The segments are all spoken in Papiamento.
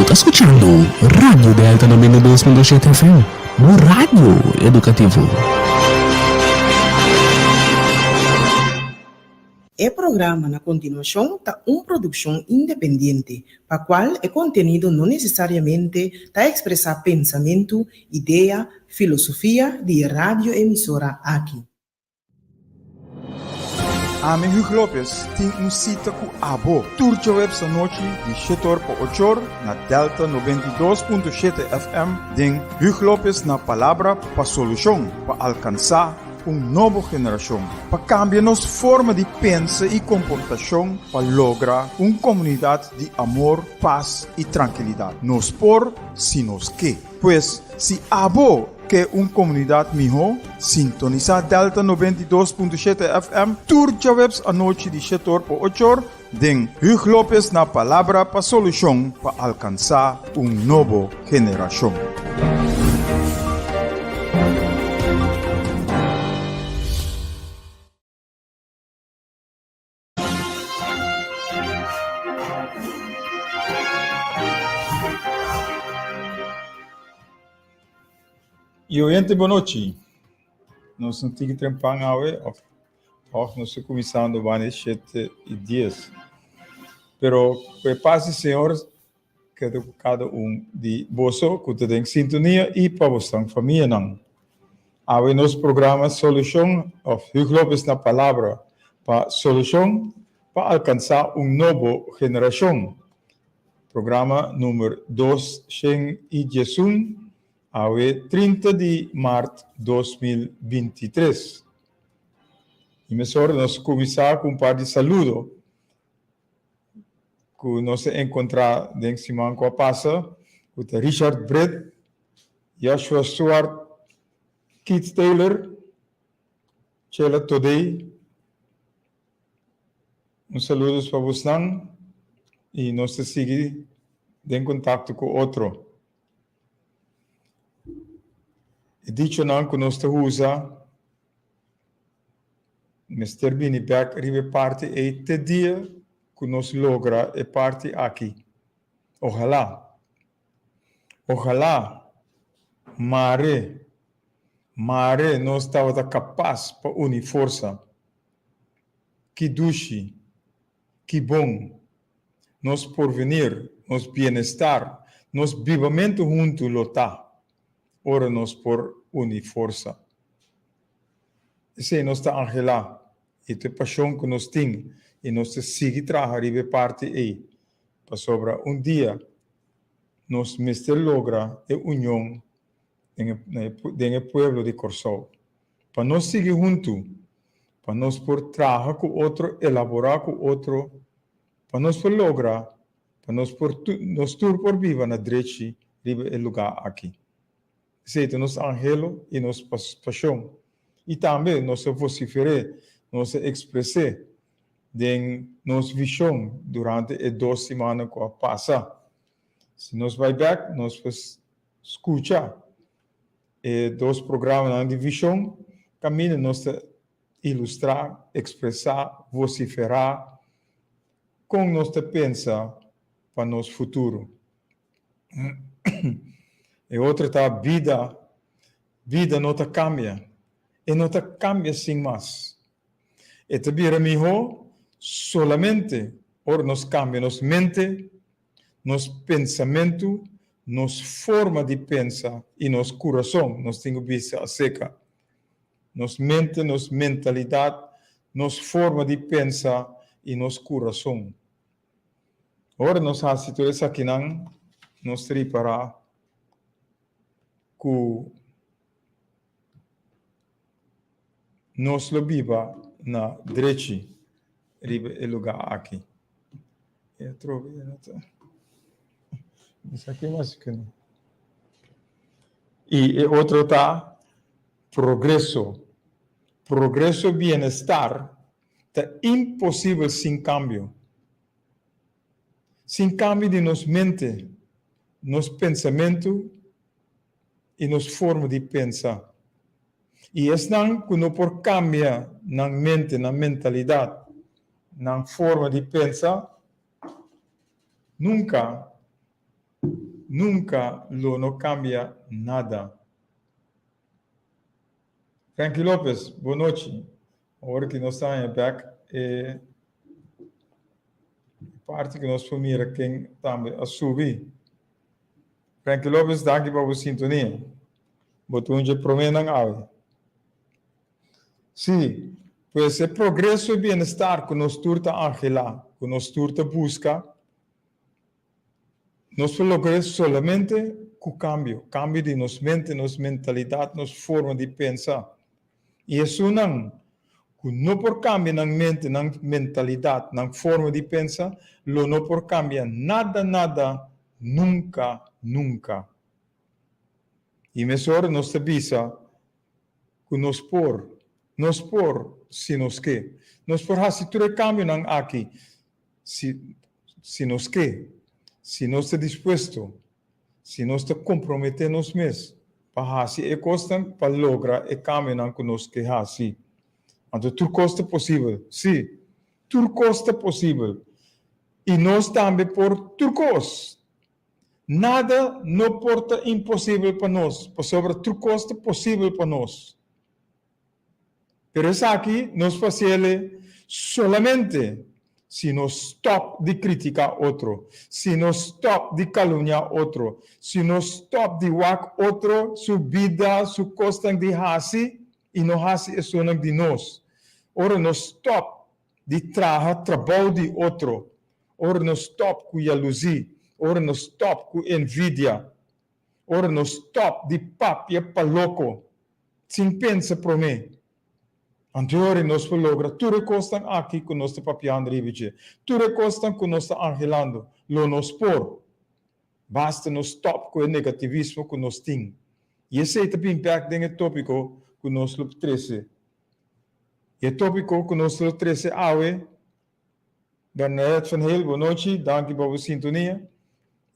Bo ta skuchando Radio Delta 92.7 FM, bo radio edukativo. E programa na kontinuashon ta un produkshon independiente, pa kual e kontenido no nesesariamente ta ekspresá pensamentu, idea, filosofia di e radioemisora aki. Ami Hugh Lopez tin un sita ku abo tur djaweps anochi di shetor pa ochor na Delta 92.7 FM den Hugh Lopez na Palabra pa Solushon pa alkansá un nobo generashon pa kambia nos forma di pensa i komportashon pa logra un komunidat di amor, pas i trankilidat. Nos por si nos ke. Pues, si abo ke un komunidat mihó, sintonisá Delta 92.7 FM tur djaweps anochi di shetor pa ochor den Hugh Lopez na Palabra pa Solushon pa alkansá un nobo generashon. Y oyente bonochi. Nos no tiki trempan awe of toch nos ta kuminsando banda shete i dies. Pero ku e pas di Señor keda ku kada un di boso ku ta den sintonia i pa bosnan famianan. Awe nos programa Solushon of Hugh Lopez na Palabra pa Solushon pa alkansá un nobo generashon. Programa number 211, awe 30 di mart 2023. I mesora nos kuminsá ku un par di saludo ku nos a enkontrá den siman ku a pasa, ku ta Richard Britt, Joshua Stewart, Keith Taylor, Chela Todey. Un saludos pa bosnan i nos ta sigui den kontakto ku otro. E dichonan ku nos ta usa mester bini bek riba e parti ei te dia ku nos logra e parti aki. Ohalá. Ohalá mare, mare nos tabata kapas pa uni forsa. Ki dushi, ki bon! Nos porvenir, nos bienestar, nos bibamentu huntu lo ta ora nos por uni forsa. Esei nos ta anhelá i ta e pashon ku nos tin i nos ta sigui traha riba e parti ei pasobra un dia nos mester logra e union den e pueblo di Kòrsou. Pa nos sigui huntu, pa nos por traha ku otro, elaborá ku otro, pa nos por logra, pa nos por nos tur por biba na drechi riba e lugá aki. Esei ta nos anhelo i nos pashon. I tambe nos a vosifer'é, nos a ekspres'é den nos vishon durante e dos simannan ku a pasa. Si nos bai bèk, nos por skucha e dos programanan di vishon kaminda nos ta ilustrá, ekspresá, vosiferá kon nos ta pensa pa nos futuro. E otro ta bida, bida no ta kambia, e no ta kambia sin mas. E ta bira mihó solamente ora nos kambia nos mente, nos pensamentu, nos forma di pensa i nos kurason. Nos tin ku bisa aserka nos mente, nos mentalidat, nos forma di pensa i nos kurason. Ora nos hasi tur esakinan, nos ta ripará ku Nos lo biba na drechi riba e lugá aki. E atrobe e no ta. Esaki mas ku no. I e otro ta progreso. Progreso bienestar ta imposibel sin kambio. Sin kambio di nos mente, nos pensamentu i nos forma di pensa. I esnan ku no por kambia nan mente, nan mentalidat, nan forma di pensa, nunka Nunka lo no kambia nada. Frankie Lopez, bon nochi. Awor ki nos ta haña bek e parti ku nos por mira ken tambe a subi. Frankie Lopez, danki pa bo sintonia. Bo ta un dje proménan awe. Sí, pues e progreso i bienestar ku nos tur ta anhelá, ku nos tur ta buska, Nos por logra solamente ku kambio, kambio di nos mente, nos mentalidat, nos forma di pensa. I esunnan ku no por kambia nan mente, nan mentalidat, nan forma di pensa, lo no por kambia nada, nada, nunka, nunka. I mesora nos ta bisa ku nos por, nos por si nos ke. Nos por hasi tur e kambionan aki Si, si nos ke, si nos ta dispuesto, si nos ta komprometé nos mes pa hasi e kosnan pa logra e kambionan ku nos ke hasi. Anto tur kos ta posibel. Sí, tur kos ta posibel. I nos tambe por tur kos. Nada no por ta imposibel pa nos, pasobra tur kos ta posibel pa nos. Pero esaki nos por hasiele solamente si nos stòp di kritiká otro, si nos stòp di kalumniá otro, si nos stòp di wak otro su bida, su kosnan di hasi i no hasi esunnan di nos. Ora nos stòp di traha trabou di otro, ora nos stòp ku yaluzí, ora nos stòp ku envidia, ora nos stòp di papia pa loko, Sin pensa promé. Anteori nos por logra tur e kosnan aki ku nos ta papiando riba dje. Tur e kosnan ku nos ta anhelando, lo nos por. Basta nos stòp ku e negativismo ku nos tin. I esei ta bin bèk den e tópiko ku nos lo trese. I e tópiko ku nos lo trese awe, Bernadette van Heel, bon nochi, danki pa bo sintonia.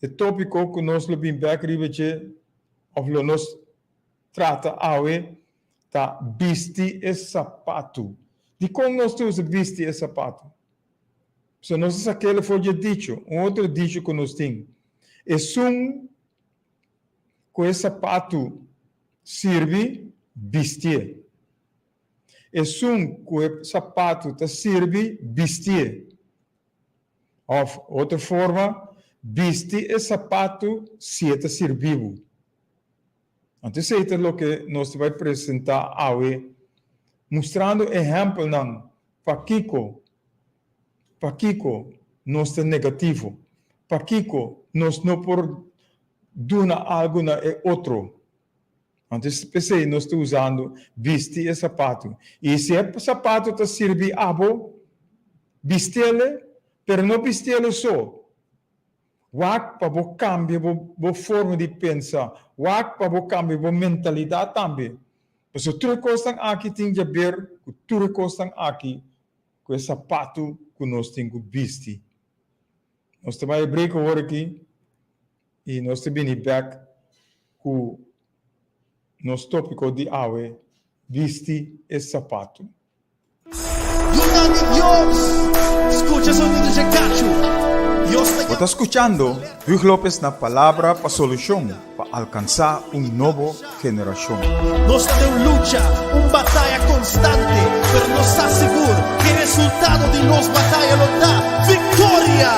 E tópiko ku nos lo bin bèk riba dje, òf lo nos trata awe ta bisti e sapatu. Dikon nos ta usa bisti e sapatu? Pasobra nos a sak'el for dje dicho, un otro dicho ku nos tin, Esun ku e sapatu sirbi, bistié. Esun ku e sapatu ta sirbi, bistié. Òf, otro forma, bisti e sapatu si e ta sirbi bo. Anto esei ta loke nos ta bai presentá awe, mustrando ehèmpelnan pakiko, pakiko nos ta negativo, pakiko nos no por duna algu na e otro. Anto p'esei nos ta usando bisti e sapatu. I si e sapatu ta sirbi abo, bistiele, pero no bistiele so. Wak pa bo kambia bo bo forma di pensa. Wak pa bo kambia bo mentalidat tambe. Pasobra tur e kosnan aki tin djaber ku tur e kosnan aki ku e sapatu ku nos tin ku bisti. Nos ta bai e break awor aki i nos ta bini bek ku nos topiko di awe, bisti e sapatu. Yunan di Dios, skucha sonido dje kachu. Dios ta Bo ta skuchando Huug Lopez na Palabra pa Solushon pa alkansá un nobo generashon. Nos ta den un lucha, un bataya konstante, pero nos sa sigur ku e resultado di nos bataya lo ta viktoria!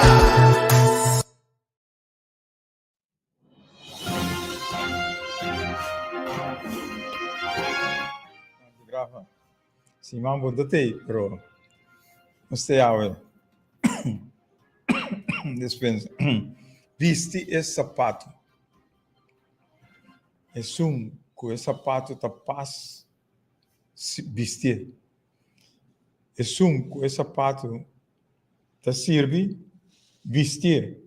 Rafa. Siman bo ta tei, pero nos te awe. Dispensa. Bisti e sapato. Esun ku e sapato ta pas bistié. Esun ku e sapato ta sirbi bistié.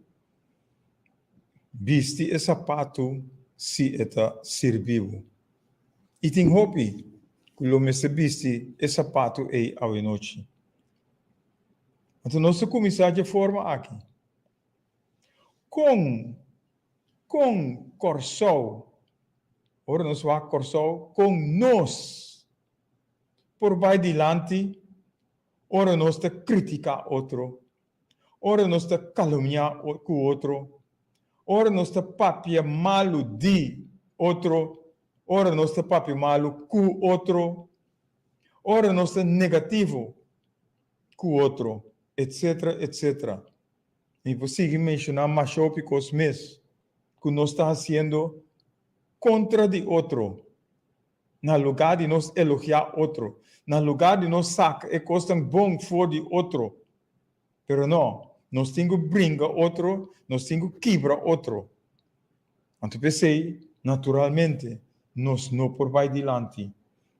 Bisti e sapatu si e ta sirbi bo. I tin hopi ku lo mester bisti e sapatu ei awenochi. Anto nos ta kuminsá dje forma aki. Kon, kon Kòrsou, ora nos wak Kòrsou, kon nos por bai dilanti ora nos ta kritiká otro? Ora nos ta kalumniá ku otro. Ora nos ta papia malu di otro, ora nos ta papia malu ku otro, ora nos ta negativo ku otro, etcetera, etcetera. Mi por sigui menshoná masha hopi kos mes ku nos ta hasiendo kontra di otro, na lugá di nos elogiá otro, na lugá di nos saka e kosnan bon for di otro. Pero no, nos tin ku bringa otro, nos tin ku kibra otro. Anto p'esei, naturalmente, nos no por bai dilanti.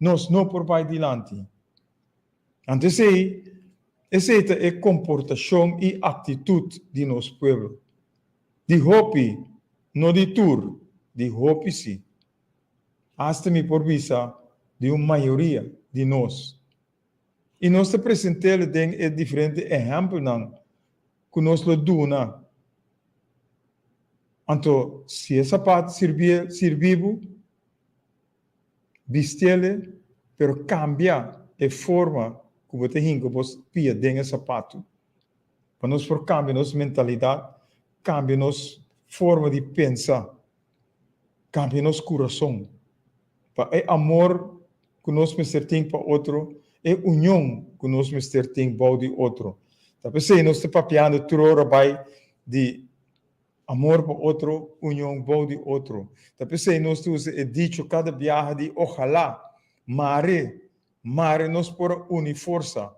Nos no por bai dilanti. Anto esei, esei ta e komportashon i aktitut di nos pueblo. Di hopi, no di tur, di hopi si. Asta mi por bisa di un mayoria di nos. I nos ta present'el den e diferente ehèmpelnan ku nos lo duna. Anto, si e sapat sirbié, sirbi bo, bistiel, pero kambia e forma ku bo ta hinka bo pia den e sapatu. Pa nos por kambia nos mentalidat, kambia nos forma di pensa, kambia nos kurason. Pa e amor ku nos mester tin pa otro, e union ku nos mester tin bou di otro. Ta p'esei nos ta papiando tur ora bai di Amor pa otro, union bou di otro. Ta p'esei nos ta usa e dicho kada biaha di ojalá, mare, mare nos por a uni forsa.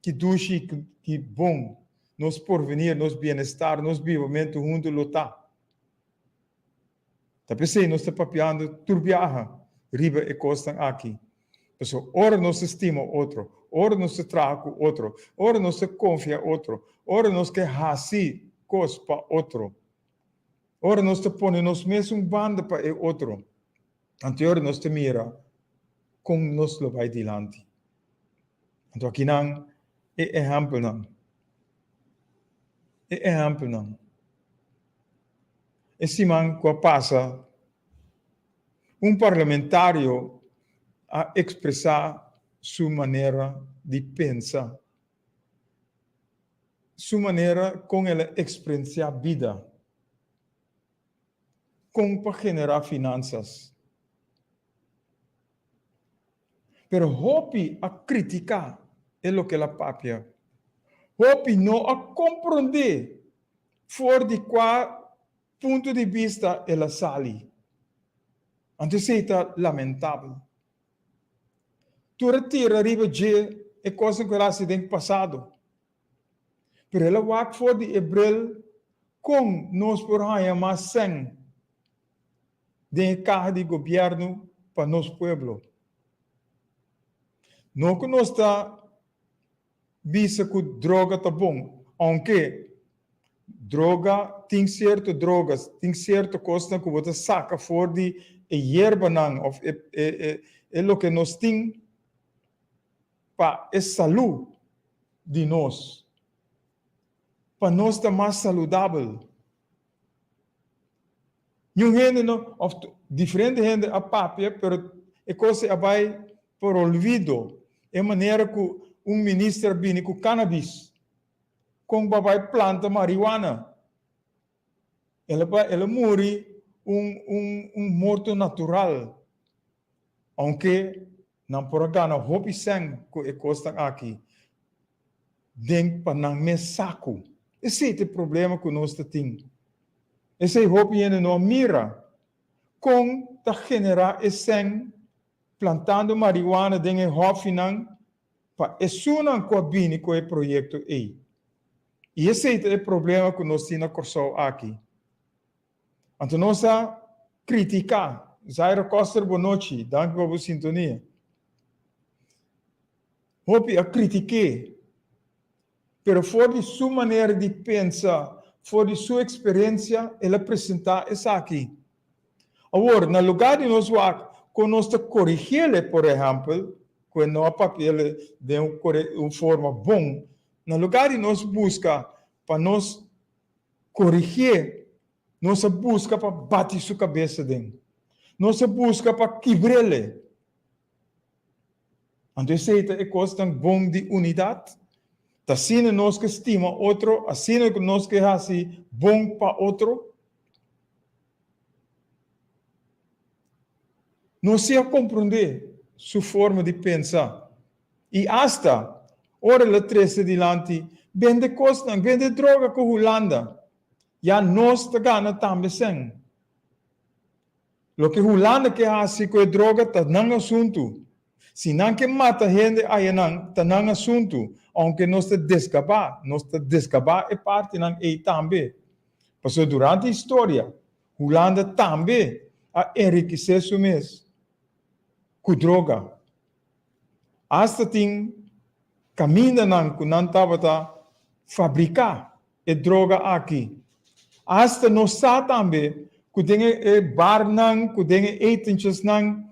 Ki dushi i ki bon nos porvenir, nos bienestar, nos bibamentu huntu lo ta. Ta p'esei nos ta papiando tur biaha riba e kosnan aki. Pasobra ora nos ta stima otro, ora nos ta traha ku otro, ora nos ta konfia otro, ora nos ke hasi kos pa otro, ora nos ta pone nos mes un banda pa e otro, anto e ora nos ta mira kon nos lo bai dilanti. Anto akinan e ehèmpelnan, e ehèmpelnan. E siman ku a pasa un parlamentario a ekspresá su manera di pensa, su manera kon el a eksprensiá bida, kon pa generá finansas. Pero hopi a kritiká e loke el a papia. Hopi no a komprondé for di kua punto di bista el a sali. Anto esei ta lamentabel. Tur a tira riba dje e kosnan ku el a hasi den pasado. Pero el a wak for di e bril kon nos por haña mas sèn den e kaha di gobièrnu pa nos pueblo. No ku nos ta bisa ku droga ta bon, ounke droga tin sierto drogas, tin sierto kosnan ku bo ta saka for di e yerbanan òf e e e loke nos tin pa e salú di nos, pa nos ta mas saludabel. Niun hende no, of diferente hende a papia, pero e kos a bai por olvido. E manera ku un minister a bini ku cannabis, kon pa bai planta marihuana. El a bai, el a muri un un un morto natural. Aunke nan por a gana hopi sèn ku e kosnan aki den pa nan mes saku. Esei ta e problema ku nos ta tin. Esei hopi hende no a mira kon ta generá e sèn plantando marihuana den e hòfinan pa esunnan ku a bini ku e proyekto ei. I esei ta e problema ku nos tin na Kòrsou aki. Anto nos a kritiká. Zaira Koster bonochi, danki pa bo sintonia. Hopi a kritik'é, pero for di su manera di pensa, for di su eksperensia, el a presentá esaki. Awor, na lugá di nos wak kon nos ta korigiel, por ehèmpel, ku e no a papiel den un forma bon, na lugá di nos buska pa nos Korigié, nos a buska pa bati su kabes aden. Nos a buska pa kibr'el. Anto esei ta e kosnan bon di unidat? Ta asina nos ke stima otro, asina ku nos ke hasi bon pa otro? Nos si a komprondé su forma di pensa i asta ora el a trese dilanti bende kosnan, bende droga ku Hulanda, ya nos ta gana tambe sèn. Loke Hulanda ke hasi ku e droga ta nan asuntu. Si nan ke mata hende ayanan ta nan asuntu, ounke nos ta desgabá, nos ta desgabá e partinan ei tambe. Pasobra durante historia Hulanda tambe a enrikisé su mes ku droga. Asta tin kamindanan ku nan tabata fabriká e droga aki. Asta nos sa tambe ku den e barnan, ku den e etentjesnan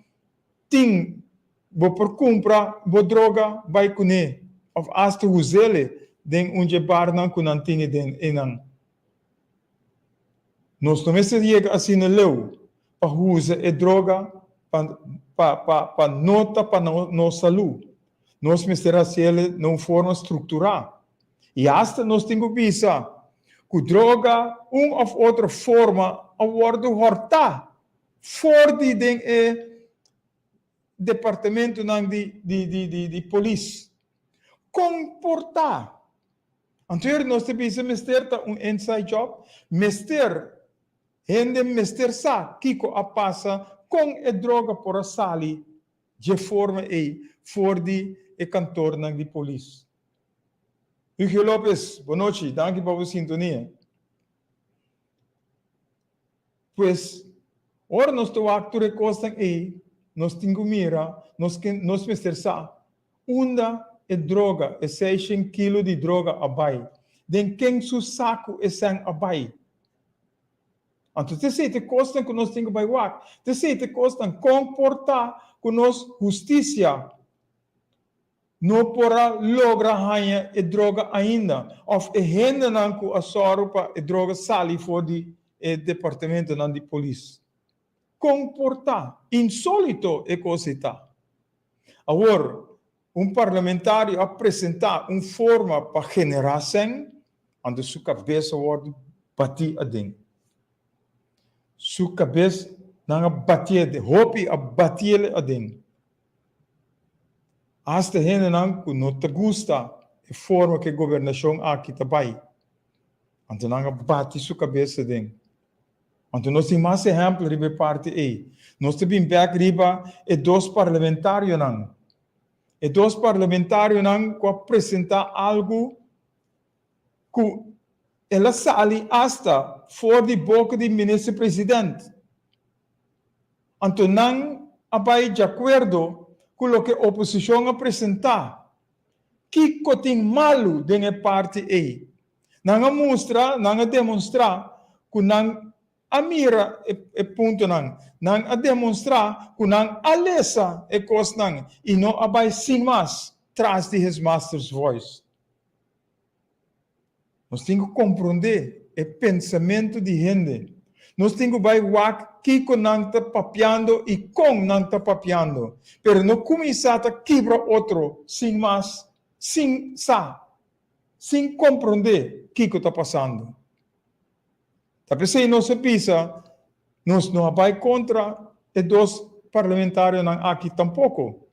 tin bo por kumpra bo droga bai kuné òf asta us'é den un dje barnan ku nan tene den einan. Nos no mester yega asina leu pa usa e droga pa pa pa pa no ta pa nos salú. Nos mester hasiel na un forma strukturá. I asta nos tin ku bisa ku droga un òf otro forma a wòrdu hòrtá for di den e departamentonan di di di di di polis. Kon por ta? Anto nos ta bisa mester ta un inside job, mester hende mester sa kiko a pasa kon e droga por a sali dje forma ei for di e kantornan di polis. Hugo Lopez, bonochi, danki pa bo sintonia. Pues, ora nos ta wak tur e kosnan ei, nos tin ku mira, nos ke, nos mester sa unda e droga, e seishen kilo di droga a bai, den ken su saku e sèn a bai. Anto t'esei ta e kosnan ku nos tin ku bai wak, t'esei ta e kosnan kon por ta ku nos hustisia no por a logra haña e droga ainda òf e hendenan ku a sòru pa e droga sali for di e departamentonan di polis. Kon por ta? Insólito e kos ei ta. Awor, un parlamentario a presentá un forma pa generá sèn, anto su kabes a wòrdu batí aden. Su kabes nan a batié, hopi a batié aden. Asta hendenan ku no ta gusta e forma ku e gobernashon aki ta bai, anto nan a bati su kabes aden. Anto nos tin mas ehèmpel riba e parti ei. Nos ta bin bèk riba e dos parlamentarionan. E dos parlamentarionan ku a presentá algu ku el a sali asta for di boka di minister president. Anto nan a bai djakuerdo ku loke oposishon a presentá. Kiko tin malu den e parti ei? Nan a mustra, nan a demonstrá ku nan a mira e puntonan. Nan a demonstrá ku nan a lesa e kosnan i no a bai sin mas tras di his master's voice. Nos tin ku komprondé e pensamentu di hende. Nos tin ku bai wak kiko nan ta papiando i kon nan ta papiando. Pero no kuminsá ta kibra otro sin mas, sin sa, sin komprondé kiko ta pasando. Ta p'esei nos a bisa, nos no a bai kontra e dos parlamentarionan aki tampoko,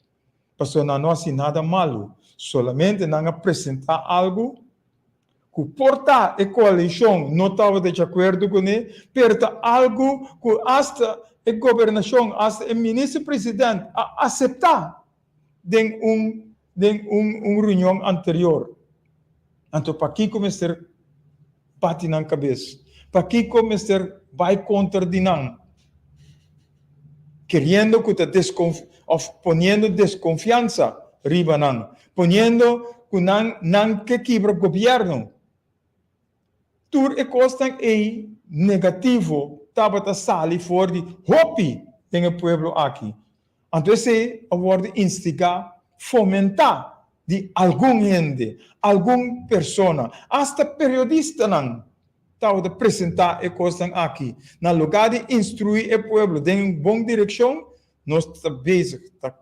pasobra nan no a hasi nada malu, solamente nan a presentá algu ku por ta e koalishon no tabata di akuerdo kuné, pero ta algu ku asta e gobernashon, asta e minister president a aseptá den un den un un reunion anterior. Anto pakiko mester bati nan kabes? Pakiko mester bai kontra di nan? Keriendo ku ta deskonf òf poniendo deskonfiansa riba nan, poniendo ku nan nan ke kibra gobièrnu. Tur e kosnan ei negativo tabata sali for di hopi den e pueblo aki. Anto esei a wòrdu instigá, fomentá di algun hende, algun persona, asta periodistanan tabata presentá e kosnan aki. Na lugá di instruí e pueblo den un bon direkshon, nos ta bezig ta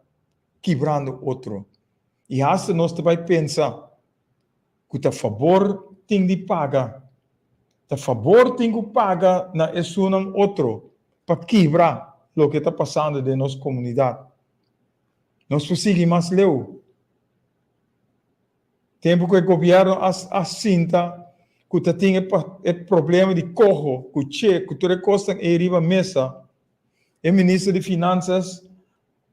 kibrando otro. I asta nos ta bai pensa ku ta fabor tin di paga, ta fabor tin ku paga na esunnan otro pa kibra. loke ta pasando den nos komunidat. Nos por sigui mas leu. Tempu ku e gobièrnu a a sinta ku ta tin e e problema di koho ku che ku tur e kosnan ei riba mesa, e minister di finansas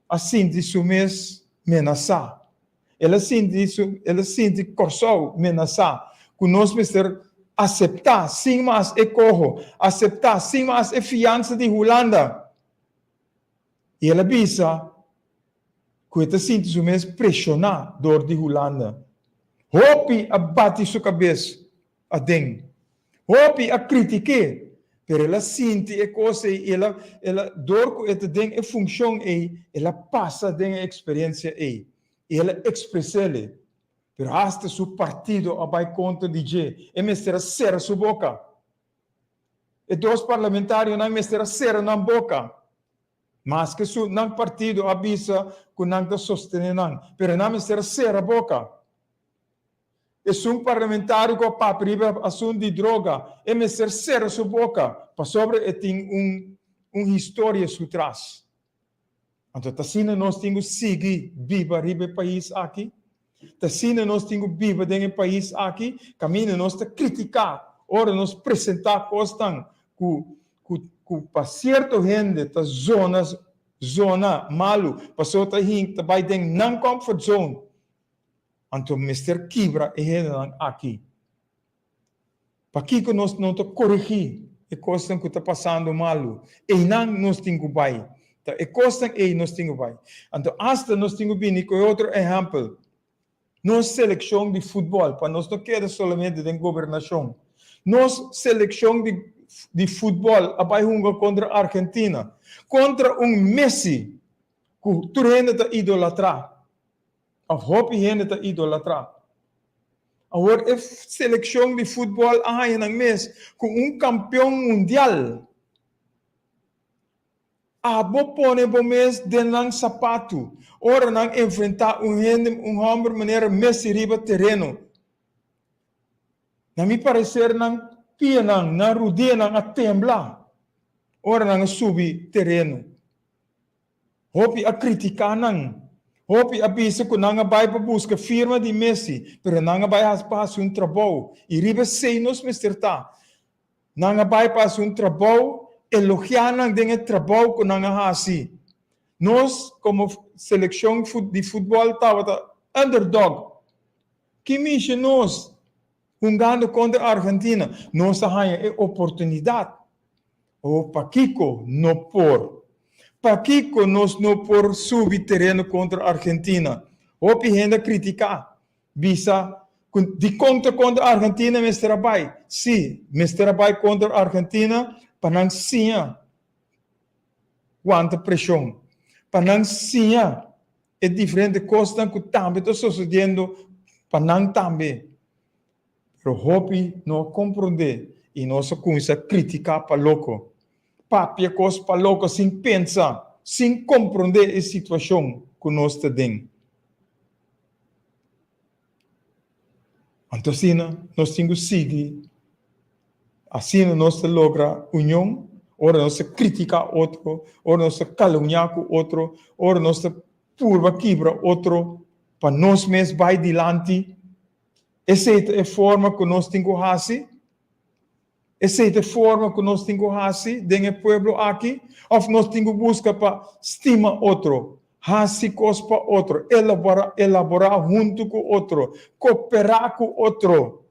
a sinti su mes menasá. El a sinti su el a sinti Kòrsou menasá ku nos mester aseptá sin mas e koho, aseptá sin mas e fiansa di Hulanda. I el a bisa ku e ta sinti su mes preshoná dor di Hulanda. Hopi a bati su kabes aden. Hopi a kritik'é, pero el a sinti e kos ei i el a el a dor ku e ta den e funshon ei, el a pasa den e eksperensia ei i el a ekspres'é. Pero asta su partido a bai kontra di dje, e mester a sera su boka. E dos parlamentarionan mester a sera nan boka. Maske su nan partido a bisa ku nan ta sostené nan, pero nan mester a sera boka. Esun parlamentario ku a papia riba asuntu di droga, e mester sera su boka pasobra e tin un un historia su tras. Anto ta asina nos tin ku sigui biba riba e pais aki? Ta asina nos tin ku biba den e pais aki kaminda nos ta kritiká ora nos presentá kosnan ku ku ku pa sierto hende ta zona zona malu pasobra ta hin ta bai den nan comfort zone? Anto mester kibra e hendenan aki. Pakiko nos no ta korigí e kosnan ku ta pasando malu? Einan nos tin ku bai. Ta e kosnan ei nos tin ku bai. Anto asta nos tin ku bini ku e otro ehèmpel. Nos selekshon di futbòl, pa nos no keda solamente den gobernashon. Nos selekshon di di futbòl a bai hunga kontra Argentina, kontra un Messi ku tur hende ta idolatrá. Of hopi hende ta idolatrá. Awor e selekshon di futbòl a haña nan mes ku un kampeon mundial. Abo pone bo mes den nan sapatu ora nan enfrentá un hende, un hòmber manera Messi riba tereno. Na mi pareser nan pianan, nan rudianan a tembla ora nan a subi tereno. Hopi a kritiká nan. Hopi a bisa ku nan a bai pa buska firma di Messi, pero nan a bai pa hasi un trabou. I riba esei nos mester ta. Nan a bai pa hasi un trabou, elogiá nan den e trabou ku nan a hasi. Nos komo selekshon di futbòl tabata underdog. Ki mishi nos hungando kontra Argentina, nos a haña e oportunidat. Oh, pakiko no por? Pakiko nos no por subi tereno kontra Argentina? Hopi hende a kritiká, bisa ku dikon ta kontra Argentina mester a bai. Sí, mester a bai kontra Argentina pa nan siña wanta preshon, pa nan siña e diferente kosnan ku tambe ta sosodiendo pa nan tambe. Pero hopi no a komprondé i nos a kuminsá kritiká pa loko. Papia kos pa loko sin pensa, sin komprondé e situashon ku nos ta den. Anto asina nos tin ku sigui, asina nos ta logra union, ora nos ta kritiká otro, ora nos ta kalumniá ku otro, ora nos ta purba kibra otro pa nos mes bai dilanti. Esei ta e forma ku nos tin ku hasi? Esei ta e forma ku nos tin ku hasi den e pueblo aki? Òf nos tin ku buska pa stima otro, hasi kos pa otro, elaborá, elaborá huntu ku otro, koperá ku otro,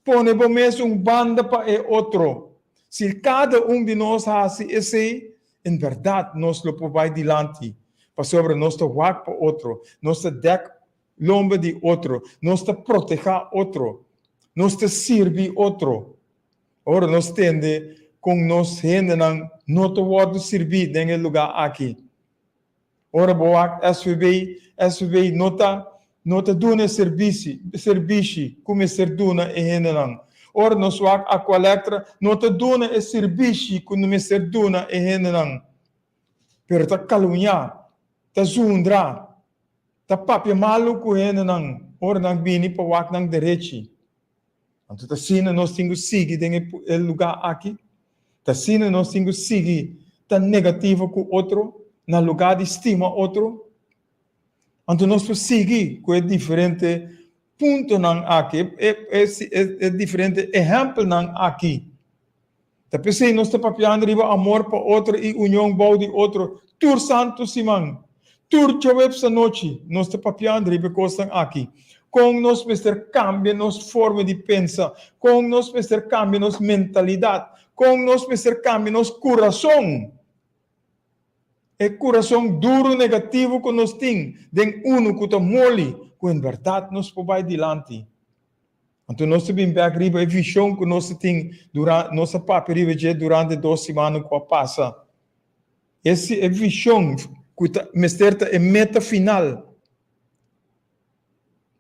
pone bo mes un banda pa e otro? Si kada un di nos hasi esei, en bèrdat nos lo por bai dilanti, pasobra nos ta wak pa otro, nos ta dèk lomba di otro, nos ta protehá otro, nos ta sirbi otro. Ora nos tende kon nos hendenan no ta wòrdu sirbí den e lugá aki. Ora bo wak SVB, SVB no ta no ta duna e serbisi serbishi ku mester duna e hendenan. Ora nos wak Aqualectra no ta duna e sirbishi ku mester duna e hendenan. Pero ta kalumniá, ta zundra. Ta papia malu ku hendenan ora nan bini pa wak nan derechi. Anto ta asina nos tin ku sigui den e lugá aki? Ta asina nos tin ku sigui? ta negativo ku otro na lugá di stima otro? Anto nos por sigui ku e diferente puntonan aki, e diferente ehèmpelnan aki. Ta p'esei nos ta papiando riba amor pa otro i union bou di otro tur santu siman. Tur djaweps anochi nos ta papiando riba e kosnan aki. Kon nos mester kambia nos forma di pensa, kon nos mester kambia nos mentalidat, kon nos mester kambia nos kurason. E kurason duru negativo ku nos tin den unu ku ta moli ku en bèrdat nos por bai dilanti. Anto nos ta bin bèk riba e vishon ku nos ta tin durante, nos a papia riba dje durante dos simannan ku a pasa. Esi e vishon ku ta mester ta e meta final.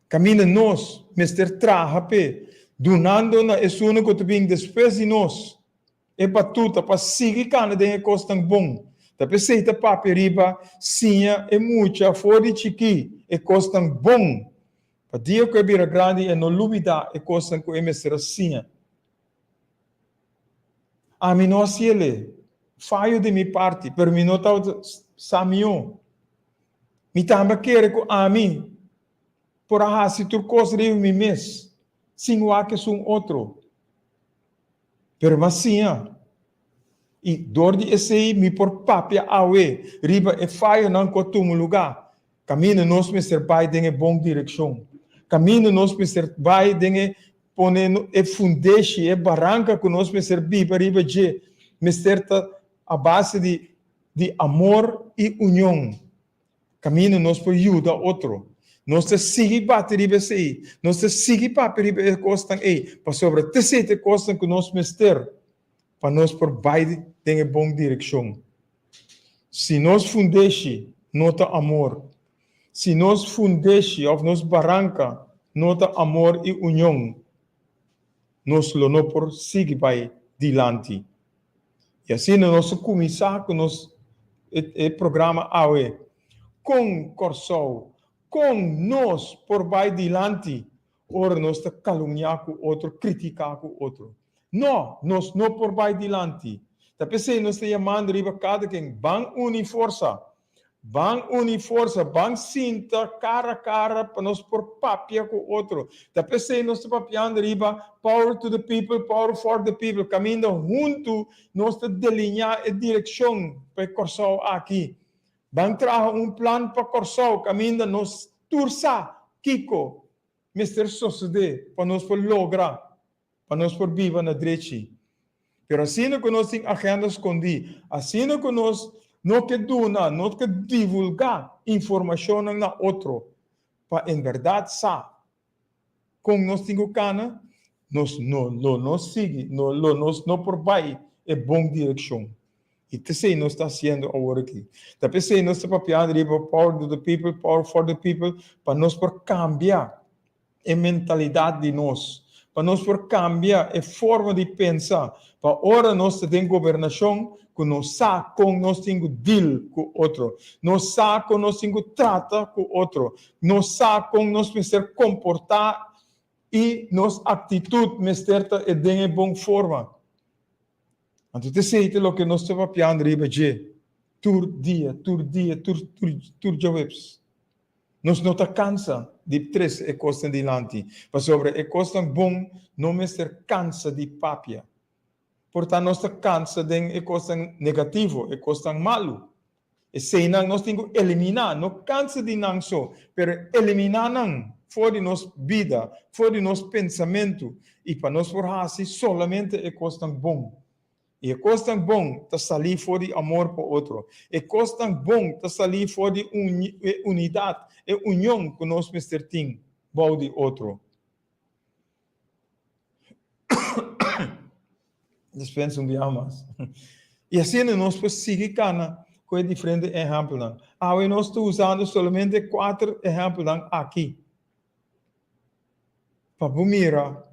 Kaminda nos mester traha p'e, dunando na esunnan ku ta bin despues di nos E batuta pa sigui kana den e kosnan bon. Ta p'esei ta papia riba siña e mucha for di chikí e kosnan bon, pa dia ku e bira grandi e no lubidá e kosnan ku e mester a siña. Ami no a siel'e. Fayo di mi parti, pero mi no tabata sa mihó. Mi tambe a kere ku ami por a hasi tur kos riba mi mes, sin wak esun otro. Pero m'a siña, i dor di esei mi por papia awe riba e fayonan ku a tuma lugá. Kaminda nos mester bai den e bon direkshon. Kaminda nos mester bai den e pone e fundeshi, e baranka ku nos mester biba riba dje, mester ta a base di di amor i union. Kaminda nos por yuda otro. Nos ta sigui bati riba esei. Nos ta sigui papia riba e kosnan ei, pasobra ta esei ta e kosnan ku nos mester pa nos por bai den e bon direkshon. Si nos fundeshi no ta amor, si nos fundeshi òf nos baranka no ta amor i union, nos lo no por sigui bai dilanti. I asina nos a kuminsá ku nos e programa awe, Kon Kòrsou, kon nos por bai dilanti ora nos ta kalumniá ku otro, kritiká ku otro? No, nos no por bai dilanti. Ta p'esei nos ta yamando riba kada ken, ban uni forsa. Ban uni forsa, ban sinta kara kara pa nos por papia ku otro. Ta p'esei nos ta papiando riba Power to the people, power for the people, kaminda huntu nos ta delineá e direkshon pa e Kòrsou aki. Ban traha un plan pa Kòrsou kaminda nos tur sa kiko mester sosodé pa nos por logra pa nos por biba na drechi. Pero asina ku nos tin agenda skondí, asina ku nos no ke duna, no ke divulgá informashonnan na otro pa en bèrdat sa kon nos tin ku kana, nos no lo no sigui, no lo nos no por bai e bon direkshon. I t'esei nos ta hasiendo awor aki. Ta p'esei nos ta papiando riba power to the people, power for the people, pa nos por kambia e mentalidat di nos, pa nos por kambia e forma di pensa, pa ora nos ta den gobernashon ku nos sa kon nos tin ku deal ku otro, nos sa kon nos tin ku trata ku otro, nos sa kon nos mester komportá i nos aktitut mester ta e den e bon forma. Anto ta esei ta loke nos ta papiando riba dje tur dia, tur dia, tur tur tur djaweps. Nos no ta kansa di trese e kosnan dilanti, pasobra e kosnan bon no mester kansa di papia. Por ta nos ta kansa den e kosnan negativo, e kosnan malu. Eseinan nos tin ku eliminá, no kansa di nan so, pero eliminá nan for di nos bida, for di nos pensamentu, i pa nos por hasi solamente e kosnan bon. I e kosnan bon ta salí for di amor pa otro. E kosnan bon ta salí for di e unidat, e union ku nos mester tin bou di otro. Dispensa un biaha mas. I asina nos por sigui kana ku e diferente ehèmpelnan. Awe nos ta usando solamente kuater ehèmpelnan aki pa bo mira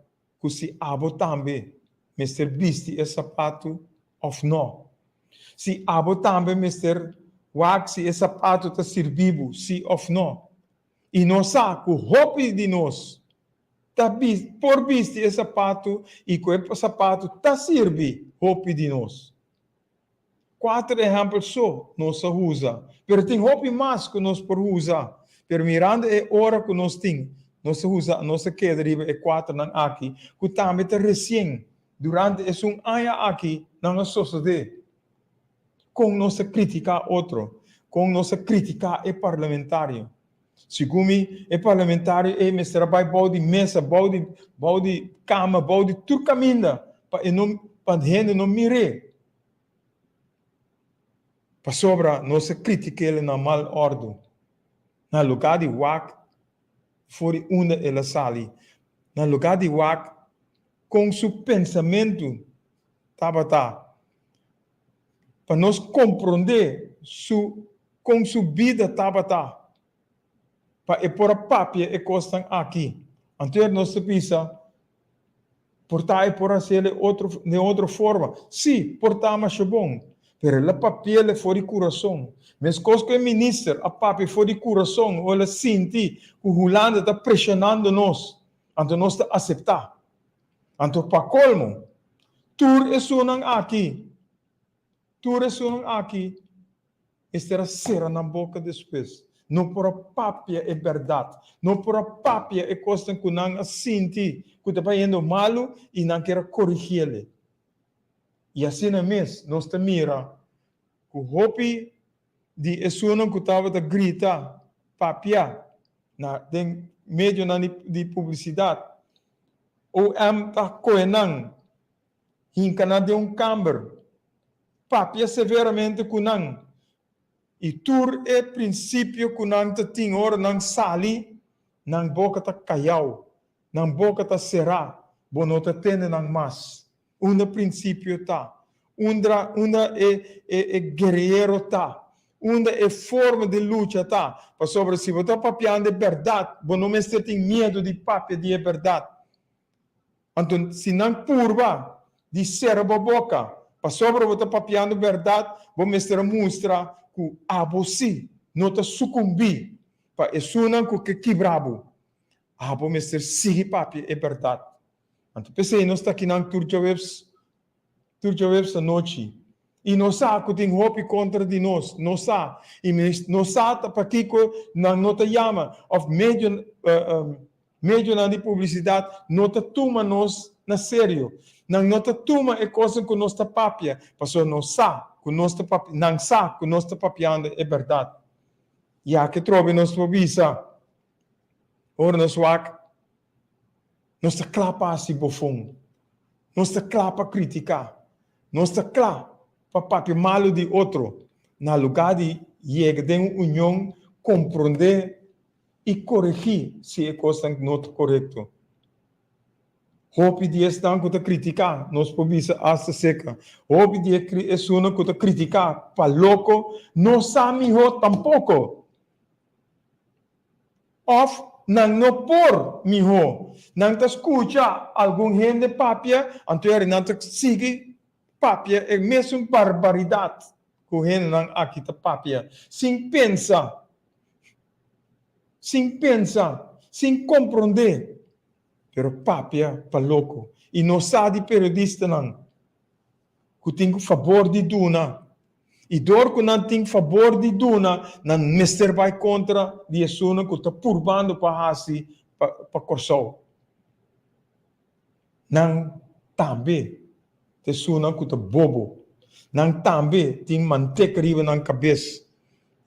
ku si abo tambe mester bisti e sapatu òf nò. Si abo tambe mester wak si e sapatu ta sirbi bo, si òf nò. I nos sa ku hopi di nos ta por bisti e sapatu i ku e sapatu ta sirbi hopi di nos. Kuater ehèmpel so nos a usa, pero tin hopi mas ku nos por usa. Pero mirando e ora ku nos tin, nos a usa, nos a keda riba e kuaternan aki, ku tambe ta resien, durante esun aña aki nan a sosodé. Kon nos a kritiká otro? Kon nos a kritiká e parlamentario? Segun mi, e parlamentario ei mester a bai bou di mesa, bou di bou di kama, bou di tur kaminda pa e no pa hende no mir'é. Pasobra nos a kritik'el na mal òrdu. Na lugá di wak for di unda el a sali, na lugá di wak kon su pensamentu tabata, pa nos komprondé su kon su bida tabata, pa e por a papia e kosnan aki. Anto nos ta bisa, Por ta e por hasiel e otro den otro forma. Sí, por ta masha bon, pero el a papiel e for di kurason. Meskos ku e minister a papia for di kurason o el a sinti ku Hulanda ta preshonando nos, anto nos ta aseptá. Anto pa kolmo, tur esunnan aki, tur esunnan aki Mester a sera nan boka despues. No por a papia e bèrdat. No por a papia e kosnan ku nan a sinti ku ta bayendo malu i nan kier a korigiel. I asina mes nos ta mira ku hopi di esunnan ku tabata grita, papia na den medionan di publisidat, OM ta kohe nan Hinka nan den un kamber, papia severamente ku nan, i tur e prinsipio ku nan ta tin ora nan sali, nan boka ta kayau, nan boka ta será, bo no ta tende nan mas. Unda prinsipio ta? Unda unda e e e guerrero ta? Unda e forma di lucha ta? Pasobra si bo ta papiando e bèrdat, bo no mester tin miedu di papia di e bèrdat. Anto si nan purba di sera bo boka pasobra bo ta papiando bèrdat, bo mester a mustra ku abo sí no ta sukumbí pa esunnan ku ke kibra bo. Abo mester sigui papia e bèrdat. Anto p'esei nos ta akinan tur djaweps Tur djaweps anochi. I nos sa ku tin hopi kontra di nos. Nos sa. I nos sa ta pakiko nan no ta yama òf medio medionan di publisidat no ta tuma nos na serio. Nan no ta tuma e kosnan ku nos ta papia, pasobra nos sa ku nos ta papia, nan sa ku nos ta papiando e bèrdat. Ya ke trobe nos por bisa ora nos wak Nos ta kla pa hasi bofon. Nos ta kla pa kritiká. Nos ta kla pa papia malu di otro na lugá di yega den un union, komprondé i koregí si e kosnan no ta korekto. Hopi di esnan ku ta kritiká, nos por bisa asta seka, hopi di e esunnan ku ta kritiká pa loko no sa mihó tampoko. Òf nan no por mihó. Nan ta skucha algun hende papia, anto eri nan ta sigui papia e mesun barbaridat ku hendenan aki ta papia, sin pensa, sin pensa, sin komprondé, pero papia pa loko. I nos sa di periodistanan ku tin ku fabor di duna, i dor ku nan tin fabor di duna, nan mester bai kontra di esunnan ku ta purbando pa hasi pa pa Kòrsou. Nan tambe ta esunnan ku ta bobo, nan tambe tin mantek riba nan kabes,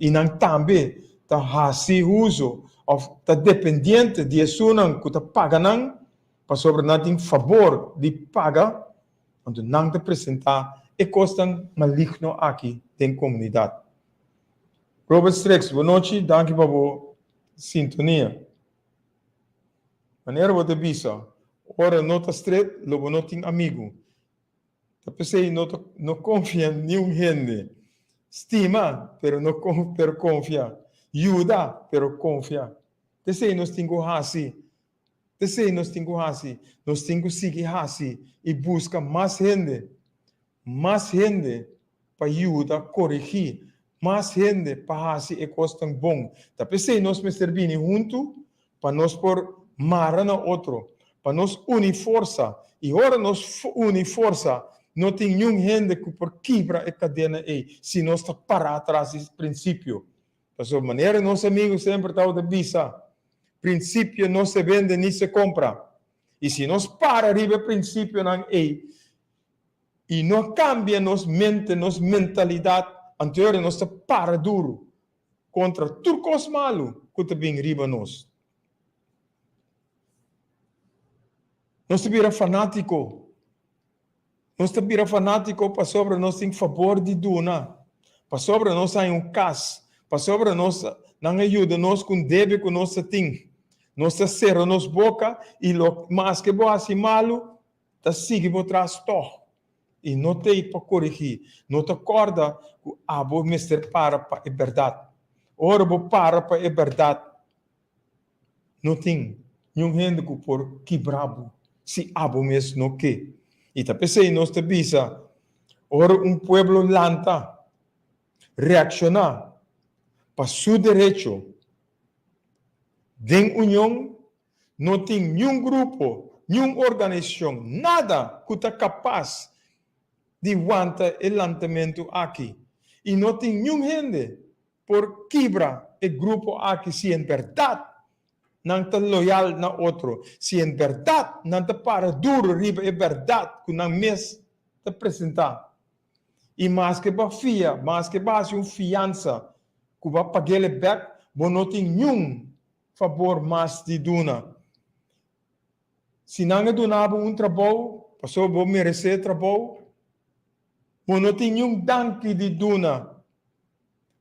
i nan tambe ta hasi uso òf ta dependiente di esunnan ku ta paga nan, pasobra nan tin fabor di paga. Anto nan ta presentá e kosnan maligno aki den komunidat. Robert Strix, bonochi, danki pa bo sintonia. Manera bo ta bisa, ora no ta stret lo bo no tin amigu. Ta p'esei no ta no konfia niun hende. Stima, pero no pero konfia. Yuda, pero konfia. P'esei nos tin ku hasi P'esei nos tin ku hasi, nos tin ku sigui hasi i buska mas hende, mas hende pa yuda koregí, mas hende pa hasi e kosnan bon. Ta p'esei nos mester bini huntu pa nos por mara na otro, pa nos uni forsa. I ora nos uni forsa. No tin niun hende ku por kibra e kadena ei si nos ta pará tras di prinsipio. Pasobra manera nos amigu semper tabata bisa, Prinsipio no se bende ni se kompra. I si nos para riba e prinsipionan ei i no kambia nos mente, nos mentalidat, anto nos ta para duru kontra tur kos malu ku ta bin riba nos. Nos ta bira fanátiko. Nos ta bira fanátiko pasobra nos tin fabor di duna, pasobra nos haña un kas, pasobra nos nan a yuda nos ku un debe ku nos ta tin. Nos ta sera nos boka i lo maske bo hasi malu, ta sigui bo tras tòg i no t'ei pa korigí. No ta kòrda ku abo mester para pa e bèrdat. Ora bo para pa e bèrdat, no tin niun hende ku por kibra bo si abo mes no ke. I ta p'esei nos ta bisa, ora un pueblo lanta, reakshoná pa su derecho den union, No tin niun grupo, niun organisashon, nada ku ta kapas di wanta e lantamentu aki. I no tin niun hende por kibra e grupo aki si en bèrdat nan ta loyal na otro, si en bèrdat nan ta para duru riba e bèrdat ku nan mes ta presentá. I maske bo a fia, maske bo a hasi un fiansa ku bo a pag'el e bèk, bo no tin niun fabor mas di duna. Si nan a duna bo un trabou, pasobra bo meresé e trabou, bo no tin niun danki di duna.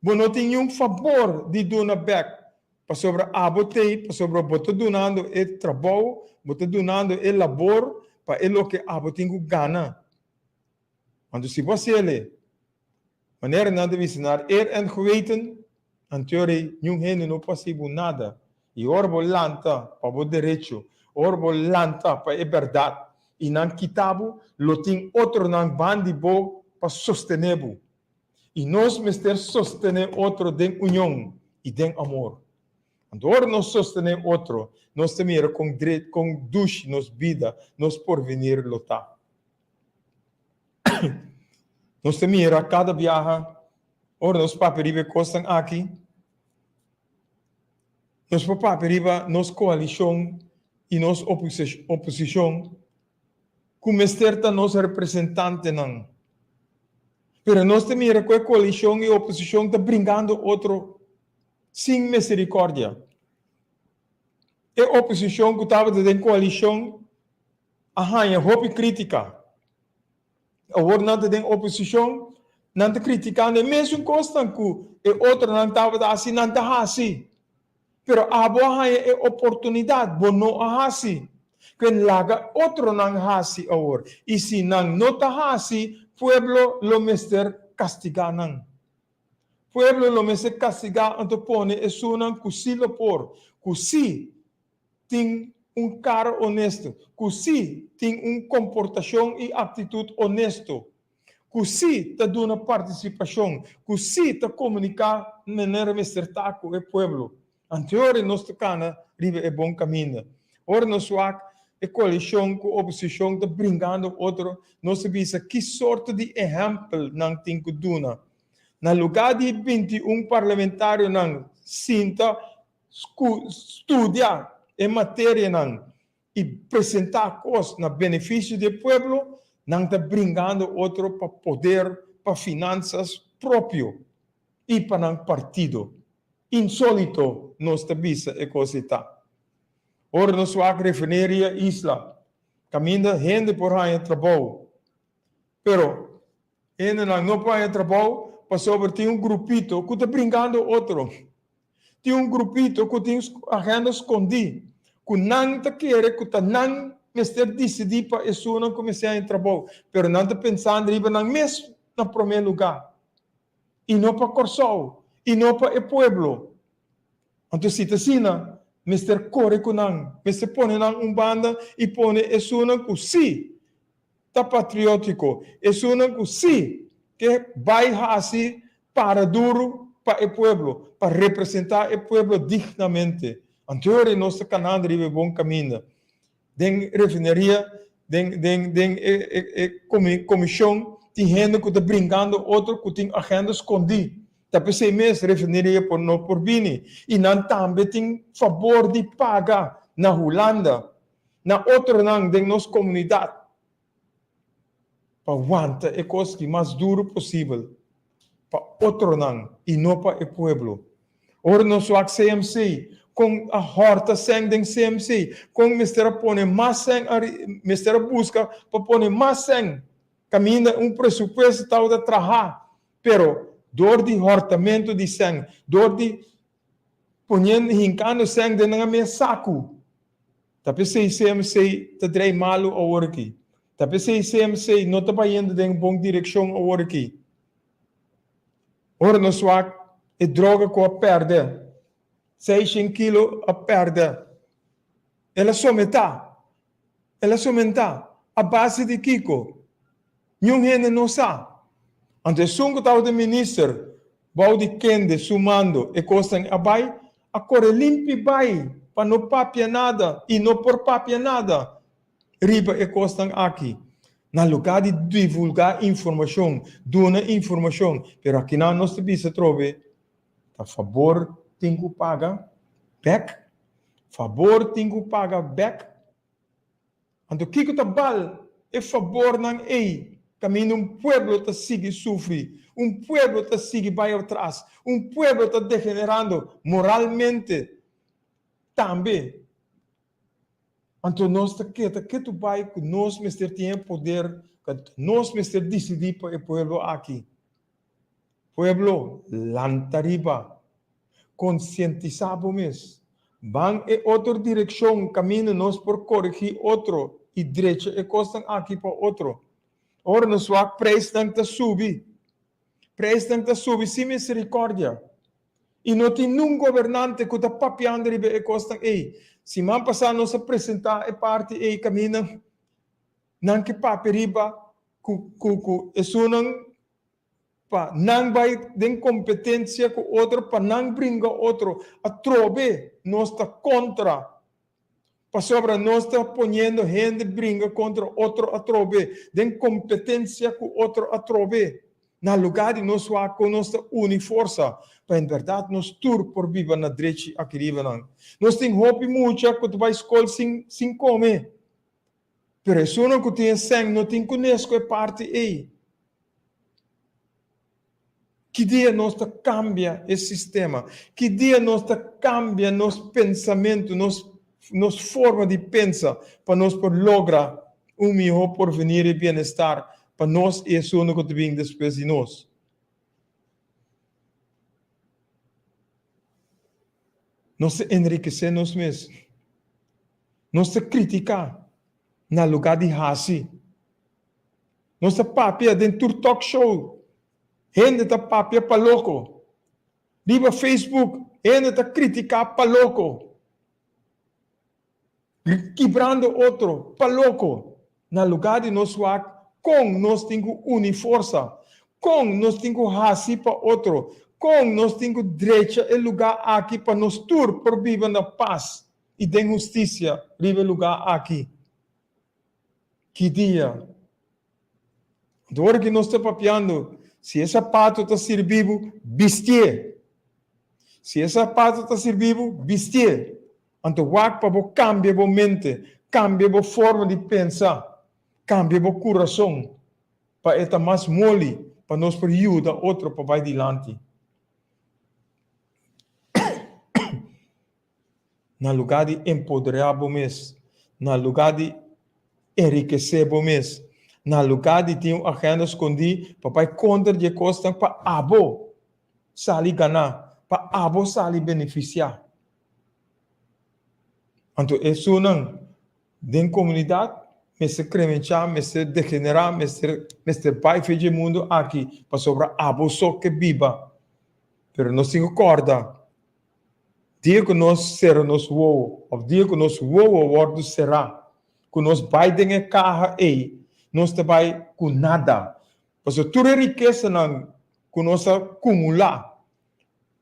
Bo no tin niun fabor di duna bèk, pasobra abo t'ei pasobra bo ta dunando e trabou, bo ta dunando e labor pa e loke abo tin ku gana. Anto si bo a hasiel, Manera nan ta bisa naar eer en geweten, anto rei niun hende no por hasi bo nada. I ora bo lanta pa bo derecho, ora bo lanta pa e bèrdat i nan kita bo, lo tin otronan bandi bo pa sostené bo. I nos mester sostené otro den union i den amor. Anto ora nos sostené otro, nos ta mira kon dret, kon dushi nos bida, nos porvenir lo ta. Nos ta mira kada biaha ora nos papia riba e kosnan aki, nos por papia riba nos koalishon i nos oposishon ku mester ta nos representantenan. Pero nos ta mira ku e koalishon i oposishon ta bringando otro sin miserikordia. E oposishon ku tabata den koalishon a haña hopi krítika. Awor nan ta den oposishon, nan ta kritikando e mesun kosnan ku e otronan tabata hasi, nan ta hasi. Pero abo a haña e oportunidat, bo no a hasi. Kuen laga otronan hasi awor. I si nan no ta hasi, pueblo lo mester kastigá nan. Pueblo lo mester kastigá anto pone esunnan ku sí lo por, ku sí tin un kara onesto, ku sí tin un komportashon i aktitut onesto, ku sí ta duna partisipashon, ku sí ta komuniká manera mester ta ku e pueblo. Anteori nos ta kana riba e bon kaminda. Ora nos wak e koalishon ku oposishon ta bringando otro, nos ta bisa ki sorto di ehèmpel nan tin ku duna. Na lugá di 21 parlamentarionan sinta studia e materianan i presentá kos na benefisio di e pueblo, nan ta bringando otro pa poder, pa finansas propio i pa nan partido. Insólito nos ta bisa e kos ei ta. Ora nos wak Refineria Isla, kaminda hende por haña trabou, pero hendenan no por haña trabou pasobra tin un grupito ku ta bringando otro. Tin un grupito ku tin agenda skondí, ku nan ta kere ku ta nan mester disidí pa esunnan ku mester haña trabou, pero nan ta pensando riba nan mes na promé lugá, i no pa Kòrsou, i no pa e pueblo. Anto si ta asina, mester kore ku nan, mester pone nan un banda i pone esunnan ku sí ta patriótiko, esunnan ku sí ke bai hasi para duru pa e pueblo, pa representá e pueblo dignamente. Anto ora nos ta kanando riba e bon kaminda. Den refineria Den den den e e e komishon tin hende ku ta brinkando otro ku tin agenda skondí. Ta p'esei mes refineria por no por bini i nan tambe tin fabor di paga na Hulanda, na otronan den nos komunidat pa wanta e kos ki mas duru posibel pa otronan i no pa e pueblo. Ora nos wak CMC, kon a hòrta sèn den CMC, kon mester a pone mas sèn ari, mester a buska pa pone mas sèn kaminda un presupuesto tabata traha, pero dor di hòrtamentu di sèn, dor di poniendo, hinkando sèn den nan mes saku. Ta p'esei CMC ta drei malu awor aki. Ta p'esei CMC no ta bayendo den bon direkshon awor aki. Ora nos wak e droga ku a pèrdè, seishen kilo a pèrdè, el a sometá, el a somentá a base di kiko? Niun hende no sa. Anto esun ku tabata minister bou di kende su mando e kosnan a bai, a kore limpi bai pa no papia nada i no por papia nada riba e kosnan aki. Na lugá di divulgá informashon, duna informashon, pero akinan nos ta bisa atrobe, ta fabor tin ku paga bèk, fabor tin ku paga bèk. Anto kiko ta bal e fabornan ei kaminda un pueblo ta sigui sufri, un pueblo ta sigui bai atras, un pueblo ta degenerando moralmente tambe? Anto nos ta keda ketu bai ku nos mester tin e poder, ku nos mester disidí pa e pueblo aki. Pueblo, lanta riba. Konsientisá bo mes. Ban e otro direkshon kaminda nos por koregí otro i drecha e kosnan aki pa otro. Ora nos wak preisnan ta subi. Preisnan ta subi sin miserikordia. I no tin nun gobernante ku ta papiando riba e kosnan ei. Siman pasá nos a presentá e parti ei kaminda nan ke papia riba ku ku ku esunnan pa nan bai den kompetensia ku otro, pa nan bringa otro. Atrobe nos ta kontra Pasobra nos ta poniendo hende bringa kontra otro atrobe, den kompetensia ku otro atrobe, na lugá di nos wak kon nos ta uni forsa pa en bèrdat nos tur por biba na drechi aki riba nan. Nos tin hopi mucha ku ta bai skol sin sin kome, pero esunnan ku tin e sèn no tin kunes ku e parti ei. Ki dia nos ta kambia e sistema? Ki dia nos ta kambia nos pensamentu, nos nos forma di pensa pa nos por logra un mihó porvenir i bienestar pa nos i esunnan ku ta bin despues di nos? Nos ta enrikesé nos mes. Nos ta kritiká na lugá di hasi. Nos ta papia den tur talk show, hende ta papia pa loko. Riba Facebook, hende ta kritiká pa loko. Kibrando otro pa loko. Na lugá di nos wak kon nos tin ku uni forsa, kon nos tin ku hasi pa otro, kon nos tin ku drecha e lugá aki pa nos tur por biba na pas i den hustisia riba e lugá aki. Ki dia? Anto ora ki nos ta papiando, si e sapato ta sirbi bo, bistié. Si e sapato ta sirbi bo, bistié. Anto wak pa bo kambia bo mente, kambia bo forma di pensa, kambia bo kurason pa e ta mas moli pa nos por yuda otro pa bai dilanti. Na lugá di empoderá bo mes, na lugá di enrikesé bo mes, na lugá di tin un agenda skondí pa bai kontra di e kosnan pa abo sali ganá, pa abo sali benefisiá. Anto esunnan den komunidat mester kremenchá, mester degenerá, mester mester bai fe dje mundu aki pasobra abo so ke biba. Pero nos tin ku kòrda Dia ku nos sera nos wowo, òf dia ku nos wowo wòrdu será, ku nos bai den e kaha ei, nos ta bai ku nada. Pasobra tur e rikesanan ku nos a kumulá,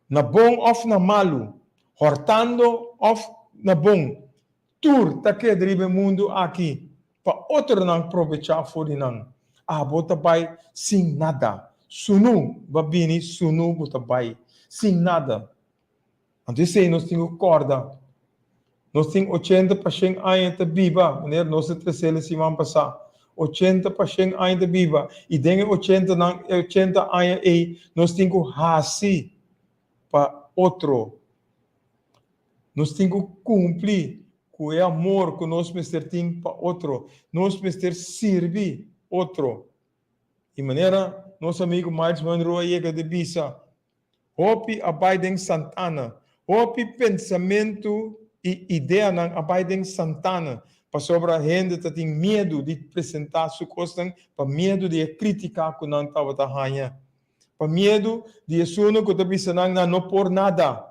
na bon òf na malu, hòrtando òf na bon, tur ta keda riba e mundu aki. pa otronan probechá for di nan. Abo ta bai sin nada. Sunu bo a bini, sunu bo ta bai, sin nada. Anto esei nos tin ku kòrda. Nos tin ochenta pa shen aña ta biba, manera nos a tresel e siman pasá. Ochenta pa shen aña ta biba, i den e ochentanan, e ochenta aña ei, nos tin ku hasi pa otro. Nos tin ku kumpli ku e amor ku nos mester tin pa otro. Nos mester sirbi otro. I manera nos amigu Myles Munroe a yega di bisa, Hopi a bai den santana. Hopi pensamentu i ideanan a bai den santana pasobra hende ta tin miedu di presentá su kosnan pa miedu di e krítika ku nan tabata haña, pa miedu di esunnan ku ta bisa nan nan no por nada.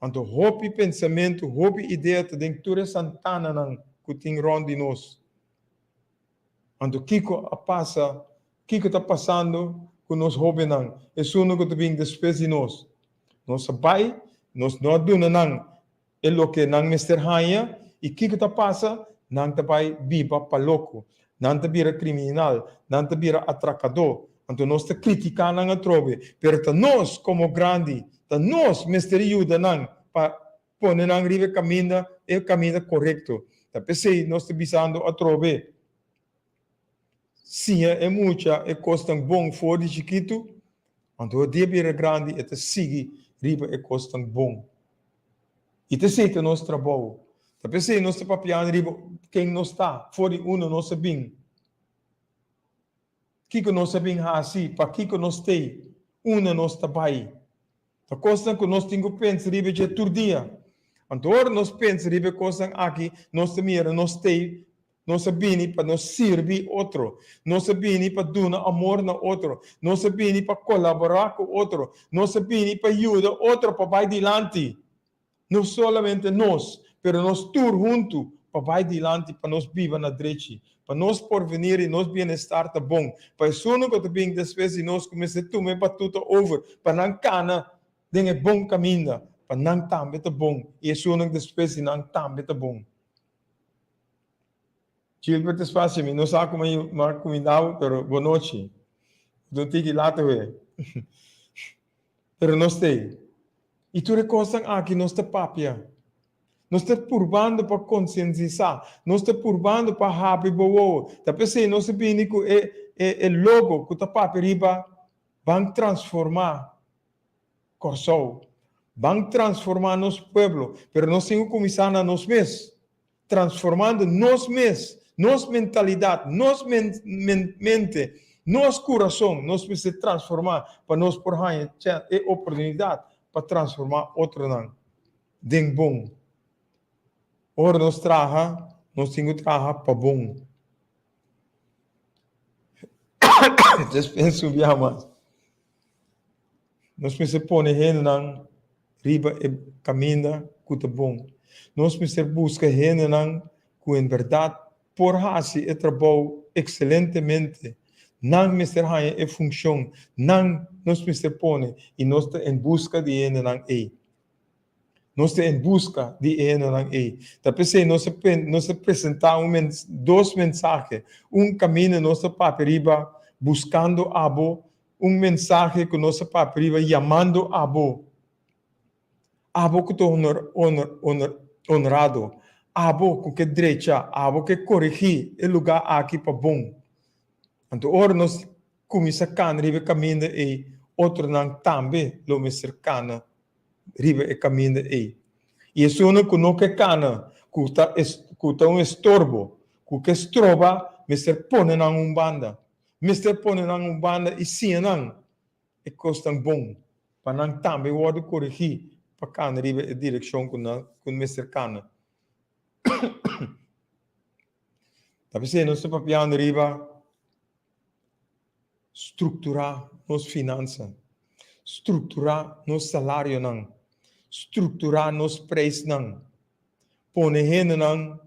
Anto hopi pensamentu, hopi idea ta den tur e santananan ku tin rònt di nos. Anto kiko a pasa, kiko ta pasando ku nos hóbennan, esunnan ku ta bin despues di nos? Nos a bai, nos no a duna nan e loke nan mester haña, i kiko ta pasa? Nan ta bai biba pa loko, nan ta bira kriminal, nan ta bira atrakadó. Anto nos ta kritiká nan atrobe, pero ta nos komo grandi, ta nos mester yuda nan pa pone nan riba e kaminda, e kaminda korekto. Ta p'esei nos ta bisando atrobe, Siña e mucha e kosnan bon for di chikitu, anto e dia bira grandi e ta sigui riba e kosnan bon. I ta esei ta nos trabou. Ta p'esei nos ta papiando riba ken nos ta, for di unda nos a bin, kiko nos a bin hasi, pakiko nos t'ei, unda nos ta bai. Ta kosnan ku nos tin ku pensa riba dje tur dia. Anto ora nos pensa riba e kosnan aki, nos ta mira nos t'ei, nos a bini pa nos sirbi otro, nos a bini pa duna amor na otro, nos a bini pa kolaborá ku otro, nos a bini pa yuda otro pa bai dilanti. No solamente nos, pero nos tur huntu pa bai dilanti pa nos biba na drechi, pa nos porvenir i nos bienestar ta bon, pa esunnan ku ta bin despues di nos ku mester tuma e batuta over pa nan kana den e bon kaminda, pa nan tambe ta bon i esunnan despues di nan tambe ta bon. Gilbert Espacio, mi no sa kuma mi a kuminda bo, pero bo nochi. Bo ta un tiki laat awe. Pero nos t'ei. I tur e kosnan aki nos ta papia. Nos ta purbando pa konsientisá. Nos ta purbando pa habri bo wowo. Ta p'esei nos a bini ku e e logo ku ta papia riba Ban transformá Kòrsou. Ban transformá nos pueblo. Pero nos tin ku kuminsá na nos mes. Transformando nos mes, nos mentalidat, nos mente, nos kurason, nos mester transformá pa nos por haña e oportunidat pa transformá otronan den bon. Ora nos traha, nos tin ku traha pa bon. Despensa un biaha mas. Nos mester pone hendenan riba e kaminda ku ta bon. Nos mester buska hendenan ku en bèrdat por hasi e trabou ekselentemente. Nan mester haña e funshon. Nan nos mester pone i nos ta en buska di e hendenan ei. Nos ta en buska di e hendenan ei. Ta p'esei nos a nos a presentá un mens dos mensahe. Un kaminda nos ta papia riba buskando abo, un mensahe ku nos a papia riba yamando abo. Abo ku ta honor honor honor honrado, abo ku ke drecha, abo ke koregí e lugá aki pa bon. Anto ora nos kuminsá kana riba e kaminda ei, otronan tambe lo mester kana riba e kaminda ei. I esunnan ku no ke kana, ku ta ku ta un estorbo, ku ke stroba, mester pone nan un banda. Mester pone nan un banda i siña nan e kosnan bon, pa nan tambe wòrdu korigí pa kana riba e direkshon ku nan ku mester kana. Ta p'esei nos ta papiando riba Strukturá nos finansa, strukturá nos salarionan, strukturá nos preisnan, pone hendenan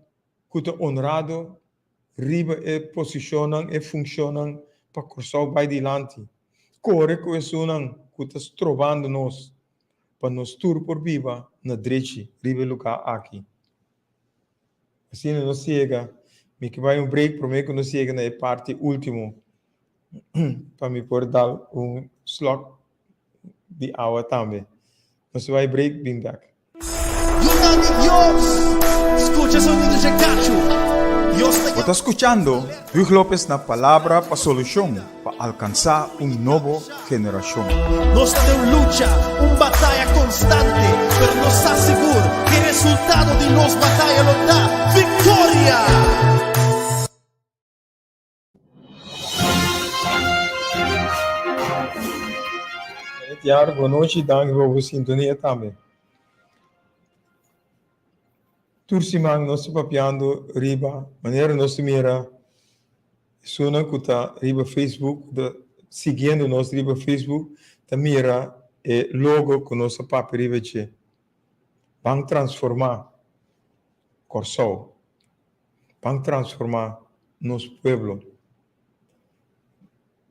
ku ta onrado riba e posishonnan, e funshonnan pa Kòrsou bai dilanti. Kore ku esunnan ku ta strobando nos pa nos tur por biba na drechi riba e lugá aki. Asina nos yega. Mi ke bai un break promé ku nos yega na e parti último pa mi por dal un slok di awa tambe. Nos ta bai break, bin bek. Yunan di Dios, skucha sonido dje kachu. Dios ta Bo ta skuchando Huug Lopez na Palabra pa Solushon pa alkansá un nobo generashon. Nos ta den un lucha, un bataya konstante, pero nos sa sigur ku e resultado di nos bataya lo ta viktoria! Tiar, bon nochi, danki pa bo sintonia tambe. Tur siman nos ta papiando riba manera nos ta mira esunnan ku ta riba Facebook, ku ta siguiendo nos riba Facebook, ta mira e logo ku nos a papia riba dje. Ban transformá Kòrsou. Ban transformá nos pueblo.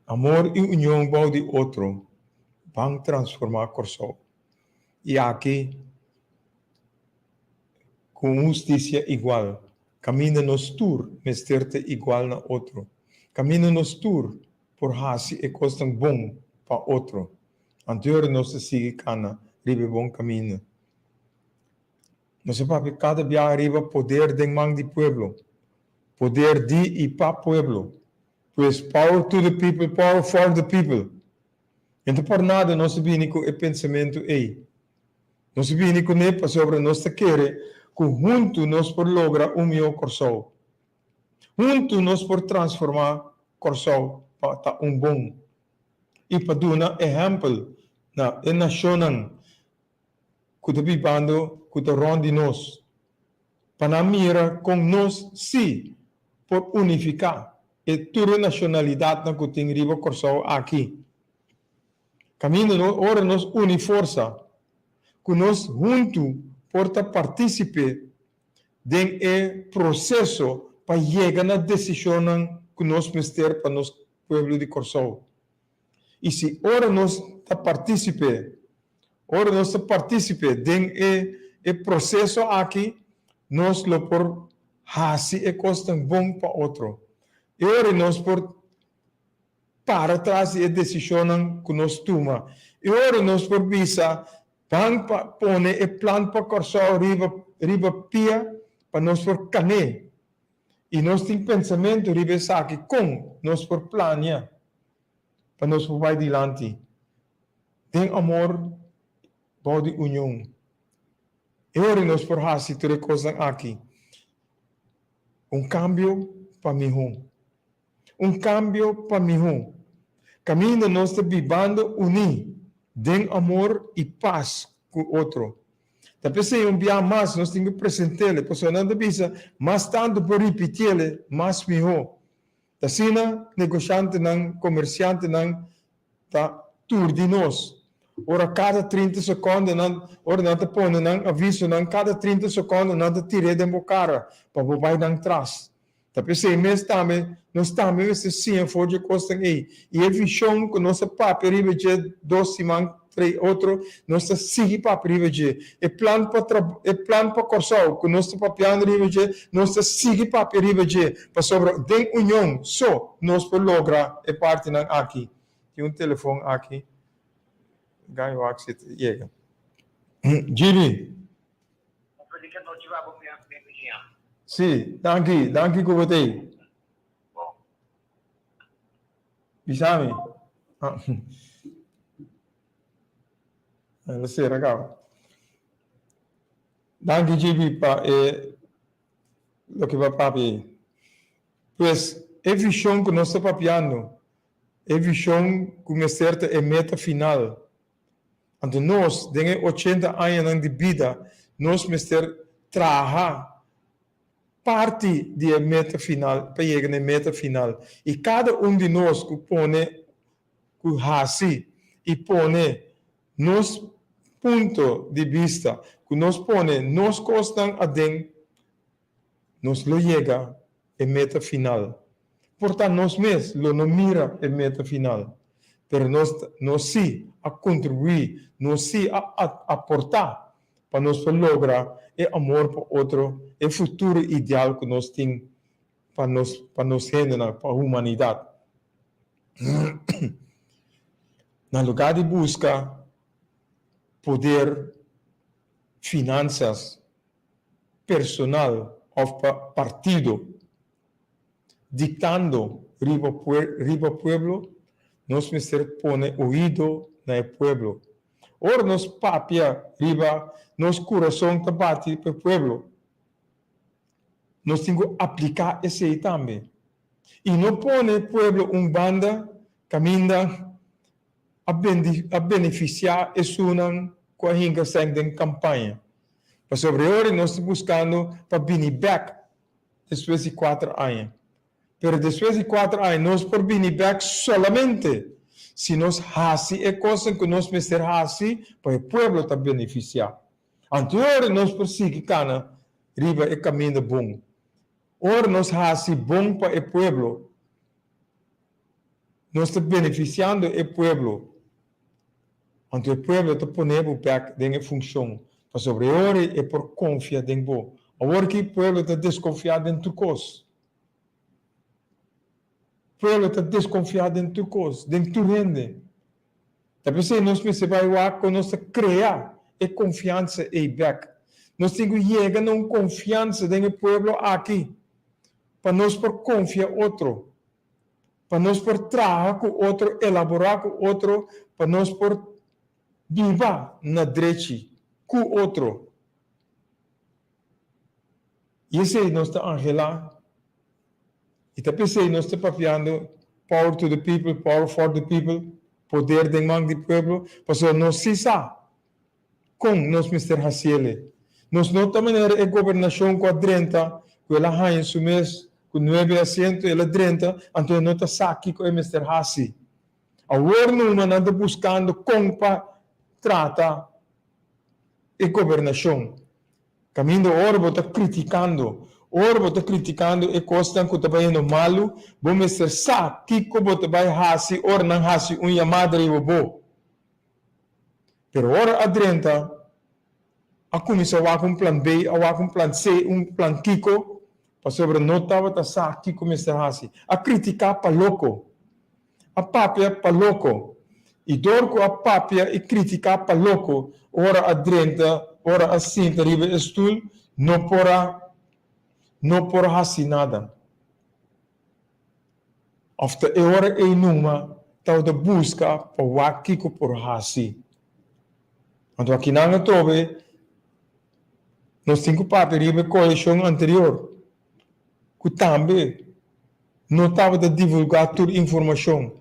Amor i union bou di otro, ban transformá Kòrsou. I aki ku un hustisia igual, kaminda nos tur mester ta igual na otro, kaminda nos tur por hasi e kosnan bon pa otro. Anto nos ta sigui kana riba e bon kaminda. Nos a papia kada biaha riba poder den man di pueblo, poder di i pa pueblo. Pues power to the people, power for the people. Ento por nada nos a bini ku e pensamentu ei. Nos a bini kuné pasobra nos ta kere ku huntu nos por logra un mihó Kòrsou. Huntu nos por transformá Kòrsou pa ta un bon i pa duna ehèmpel na e nashonnan ku ta bibando ku ta rònt di nos, pa nan mira kon nos sí por unifiká e tur e nashonalidatnan ku tin riba Kòrsou aki. Kaminda nos ora nos uni forsa, ku nos huntu por ta partísipe den e proseso pa yega na desishonnan ku nos mester pa nos pueblo di Kòrsou. I si ora nos ta partísipe, ora nos ta partísipe den e e proseso aki, nos lo por hasi e kosnan bon pa otro. E ora nos por para tras di e desishonnan ku nos tuma. E ora nos por bisa, Ban pa pone e plan pa Kòrsou riba riba pia pa nos por kan'é. I nos tin pensamentu riba esaki kon nos por plania pa nos por bai dilanti den amor bou di union. E ora nos por hasi tur e kosnan aki, un kambio pa mihó. Un kambio pa mihó. Kaminda nos ta bibando uní den amor i pas ku otro. Ta p'esei un bia mas nos tin ku present'ele, pasobra nan ta bisa, mas tantu por ripitiele, mas mihó. Ta asina negoshantenan, komersiantenan ta turdi nos. Ora kada trinta sekonde nan, ora nan ta pone nan avisonan, kada trinta sekonde nan ta tir'é den bo kara pa bo bai nan tras. Ta p'esei mes tambe nos tambe mester siña for dje kosnan ei. I e vishon ku nos a papia riba dje dos siman trei otro, nos ta sigui papia riba dje. E plan pa tra e plan pa Kòrsou ku nos ta papiando riba dje, nos ta sigui papia riba dje, pasobra den union so nos por logra e partinan aki. Tin un telefon aki, Guy wak si ta yega. Jimmy. Un feliz anochi pa bo mi bisiña. Sí, danki, danki ku bo ta ei. Bon. Bisa mi. Ah. El a sera kaba. Danki GB pa e loke bo a papia ei. Pues e vishon ku nos ta papiando, e vishon ku mester ta e meta final. Anto nos, den e ochenta añanan di bida, nos mester traha parti di e meta final pa yega na e meta final. I kada un di nos ku pone, ku hasi i pone nos punto di bista, ku nos pone nos kosnan aden, nos lo yega e meta final. Por ta nos mes lo no mira e meta final, pero nos nos sí a contribuí, nos sí a aportá pa nos por logra e amor pa otro, e futuro ideal cu nos tin. pa nos pa nos hendenan, pa humanidat. Na lugá di buska poder, finansas personal òf pa partido diktando riba riba pueblo, nos mester pone oido na e pueblo. Ora nos papia riba nos kurason ta bati pa e pueblo, nos tin ku apliká esei tambe. I no pone pueblo un banda kaminda a a benefisiá esunnan ku a hinka sèn den kampaña. Pasobra e ora nos ta buskando pa bini bèk despues di kuater aña. Pero despues di kuater aña nos por bini bèk solamente si nos hasi e kosnan ku nos mester hasi pa e pueblo ta benefisiá. Anto e ora nos por sigui kana riba e kaminda bon. Ora nos hasi bon pa e pueblo, nos ta benefisiando e pueblo. Anto e pueblo ta pone bo bek den e funshon, pasobra e ora e por konfia den bo. Awor ki pueblo ta deskonfiá den tur kos. Pueblo ta deskonfiá den tur kos, den tur hende. Ta p'esei nos mester bai wak kon nos ta krea e konfiansa ei bek. Nos tin ku yega na un konfiansa den e pueblo aki pa nos por konfia otro, pa nos por traha ku otro, elaborá ku otro, pa nos por biba na drechi ku otro. I esei nos ta anhelá. I ta p'esei nos ta papiando power to the people, power for the people, poder den man di pueblo, pasobra nos si sa kon nos mester hasiele. Nos no ta manera e gobernashon ku a drenta, ku el a haña su mes ku nuebe asiento, el a drenta, anto e no ta sa kiko e mester hasi. Awor numa nan ta buskando kon pa trata e gobernashon. Kaminda ora bo ta kritikando, ora bo ta kritikando e kosnan ku ta bayendo malu, bo mester sa kiko bo ta bai hasi ora nan hasi un yamada riba bo. Pero ora a drenta, a kuminsá wak un plan B, a wak un plan C, un plan kiko, pasobra no tabata sa kiko mester hasi. A kritiká pa loko. A papia pa loko. I dor ku a papia i kritiká pa loko, ora a drenta, ora a sinta riba e stul, no por a no por hasi nada. Òf ta e ora ei numa tabata buska pa wak kiko por hasi. Anto akinan atrobe nos tin ku papia riba e koalishon anterior, ku tambe no tabata divulgá tur informashon,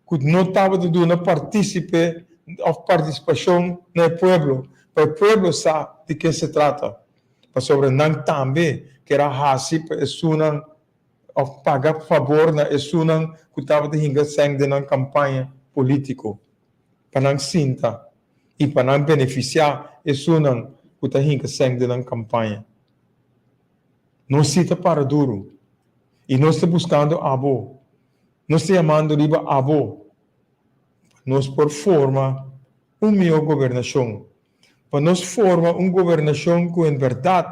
ku no tabata duna partísipe òf partisipashon na e pueblo, pa e pueblo sa di ke se trata, pasobra nan tambe ker a hasi pa esunnan òf paga fabor na esunnan ku tabata hinka sèn den nan kampaña polítiko, pa nan sinta i pa nan benefisiá esunnan ku ta hinka sèn den nan kampaña. Nos si ta para duru i nos ta buskando abo. Nos ta yamando riba abo pa nos por forma un mihó gobernashon, pa nos forma un gobernashon ku en bèrdat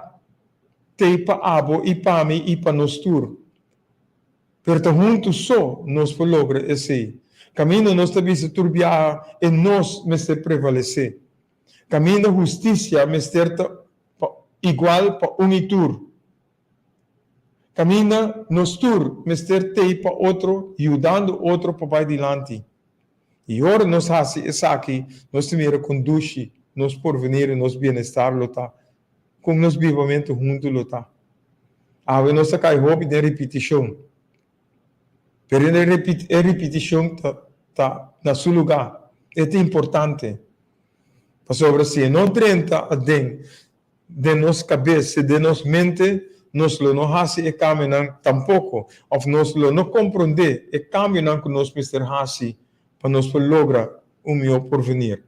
t'ei pa abo i pa mi i pa nos tur. Pero ta huntu so nos por logra esei. Kaminda nos ta bisa tur biaha e nos mester prevalesé. Kaminda hustisia mester ta pa igual pa un i tur. Kaminda nos tur mester tei pa otro yudando otro pa bai dilanti. I ora nos hasi esaki nos ta mira kon dushi nos porvenir i nos bienestar lo ta, kon nos bibamentu huntu lo ta. Awe nos ta kai hopi den ripitishon, pero e ripitishon ta na su lugá, e ta importante. Pasobra si e no drenta aden den nos kabes, den nos mente, nos lo no hasi e kambionan tampoko, òf nos lo no komprondé e kambionan ku nos mester hasi pa nos por logra un mihó porvenir.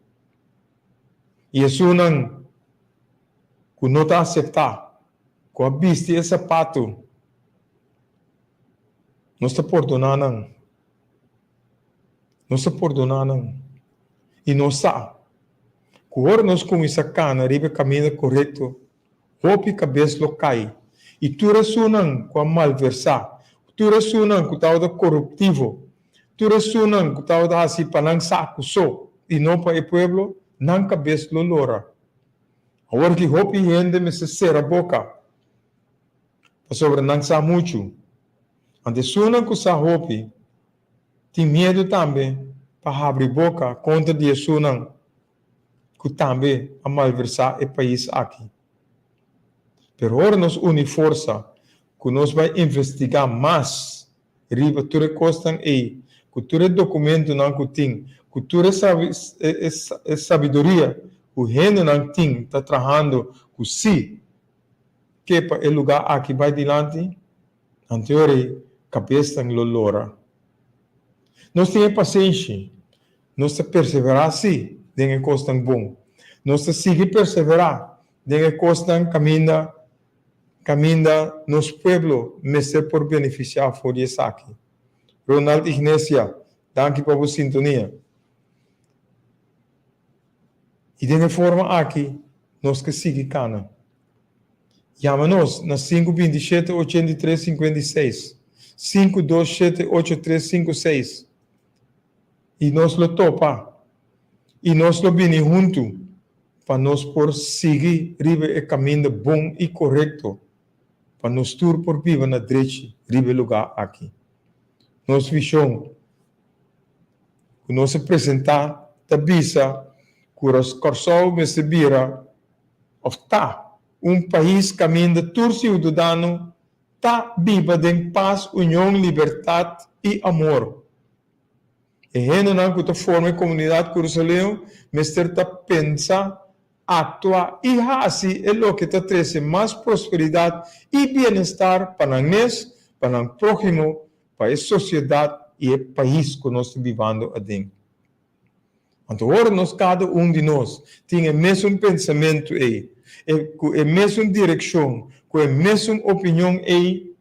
I esunnan ku no ta aseptá, ku a bisti e sapatu, nos ta pordoná nan. Nos ta pordoná nan. I nos sa ku ora nos kuminsá kana riba e kaminda korekto, hopi kabes lo kai, i tur esunnan ku a malversá. Tur esunnan ku tabata koruptivo, tur esunnan ku tabata hasi pa nan saku so i no pa e pueblo, nan kabes lo lora. Awor ki hopi hende mester sera boka, pasobra nan sa muchu. Anto esunnan ku sa hopi tin miedu tambe pa habri boka kontra di esunnan ku tambe a malversá e pais aki. Pero ora nos uni forsa ku nos bai investigá mas riba tur e kosnan ei, ku tur e dokumentonan ku tin, ku tur e e sabiduria ku hendenan tin ta trahando ku si ke pa e lugá aki bai dilanti, anto e ora ei kabesnan lo lora. Nos tin e pasenshi, nos ta perseverá sí den e kosnan bon. Nos ta sigui perseverá den e kosnan kaminda kaminda nos pueblo mester por benefisiá for di esaki. Ronald Ignesia, danki pa bo sintonia. I den e forma aki nos ke sigui kana. Yama nos na sinku 27 83 56, 527 8356 i nos lo topa i nos lo bini huntu pa nos por sigui riba e kaminda bon i korekto pa nos tur por biba na drechi riba e lugá aki. Nos vishon ku nos a presentá ta bisa ku Kòrsou mester bira òf ta un pais kaminda tur siudadano ta biba den pas, union, libertat i amor. E hendenan ku ta forma e komunidat kurasoleño mester ta pensa, aktua i hasi e loke ta trese mas prosperidat i bienestar pa nan mes, pa nan próhimo, pa e sosiedat i e pais ku nos ta bibando aden. Anto ora nos kada un di nos tin e mesun pensamentu ei, e ku e mesun direkshon, ku e mesun opinion ei,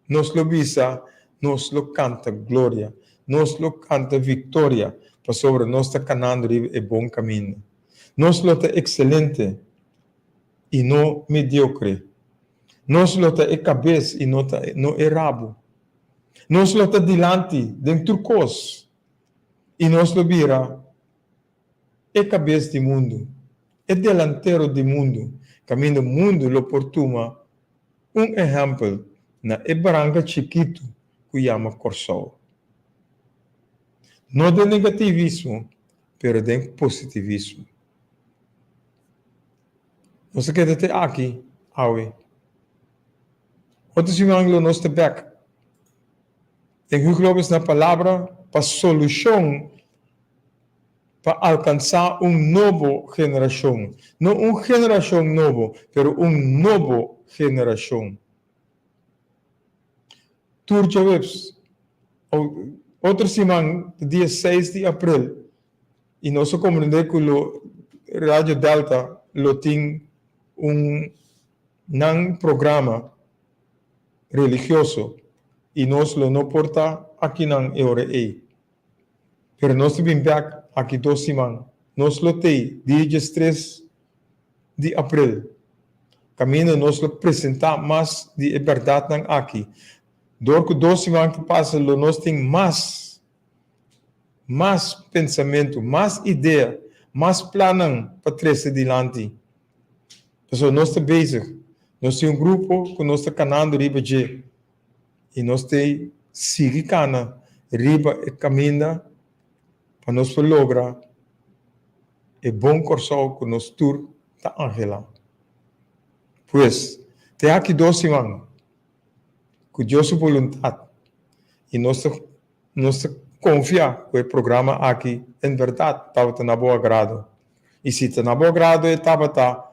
nos lo bisa, nos lo kanta gloria, nos lo kanta viktoria, pasobra nos ta kanando riba e bon kaminda. Nos lo ta ekselente i no mediokre. Nos lo ta e kabes i no ta no e rabu. Nos lo ta dilanti den tur kos i nos lo bira e kabes di mundu, e delantero di mundu, kaminda mundu lo por tuma un ehèmpel na e baranka chikitu ku yama Kòrsou. No den negativismo, pero den positivismo. Nos ta keda te aki awe. Otro siman lo nos ta bek den Hugo Lopez na palabra pa solushon pa alkansá un nobo generashon. No un generashon nobo, pero un nobo generashon. Tur djaweps, otro siman ta dia seis di aprel i nos a komprendé ku lo Radio Delta lo tin un nan programa religioso i nos lo no por ta akinan e ora ei. Pero nos ta bin bek aki dos siman. Nos lo tei dia diestres di aprel, kaminda nos lo presentá mas di e bèrdatnan aki. Dor ku dos siman ku pasa lo nos tin mas, mas pensamentu, mas idea, mas plannan pa trese dilanti. Pasobra nos ta bezig, nos tin un grupo ku nos ta kanando riba dje i nos ta sigui kana riba e kaminda pa nos por logra e bon Kòrsou ku nos tur ta anhelá. Pues, te aki dos siman, ku Dios su boluntat i nos ta nos ta konfia ku e programa aki en bèrdat tabata na bo agrado. I si ta na bo agrado e tabata,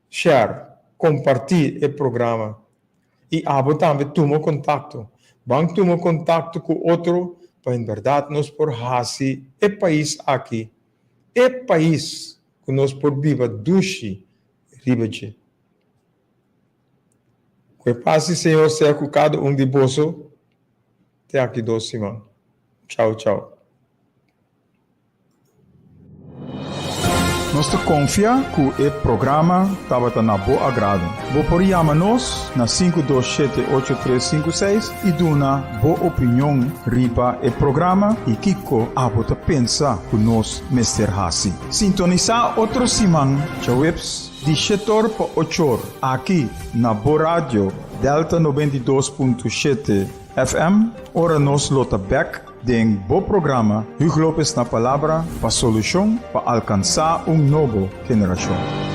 share, kompartí e programa i abo tambe tuma kontakto. Ban tuma kontakto ku otro pa en bèrdat nos por hasi e pais aki e pais ku nos por biba dushi riba dje. Ku e pas di Señor sea ku kada un di boso te aki dos siman. Chao chao. Nos ta konfia ku e programa tabata na bo agrado. Bo por yama nos na 527 8356 i duna bo opinion riba e programa i kiko abo ta pensa ku nos mester hasi. Sintonisá otro siman djaweps di shet'or pa och'or aki na bo radio Delta 92.7 FM ora nos lo ta bèk den bo programa Hugo Lopez na Palabra pa solushon pa alkansá un nobo generashon.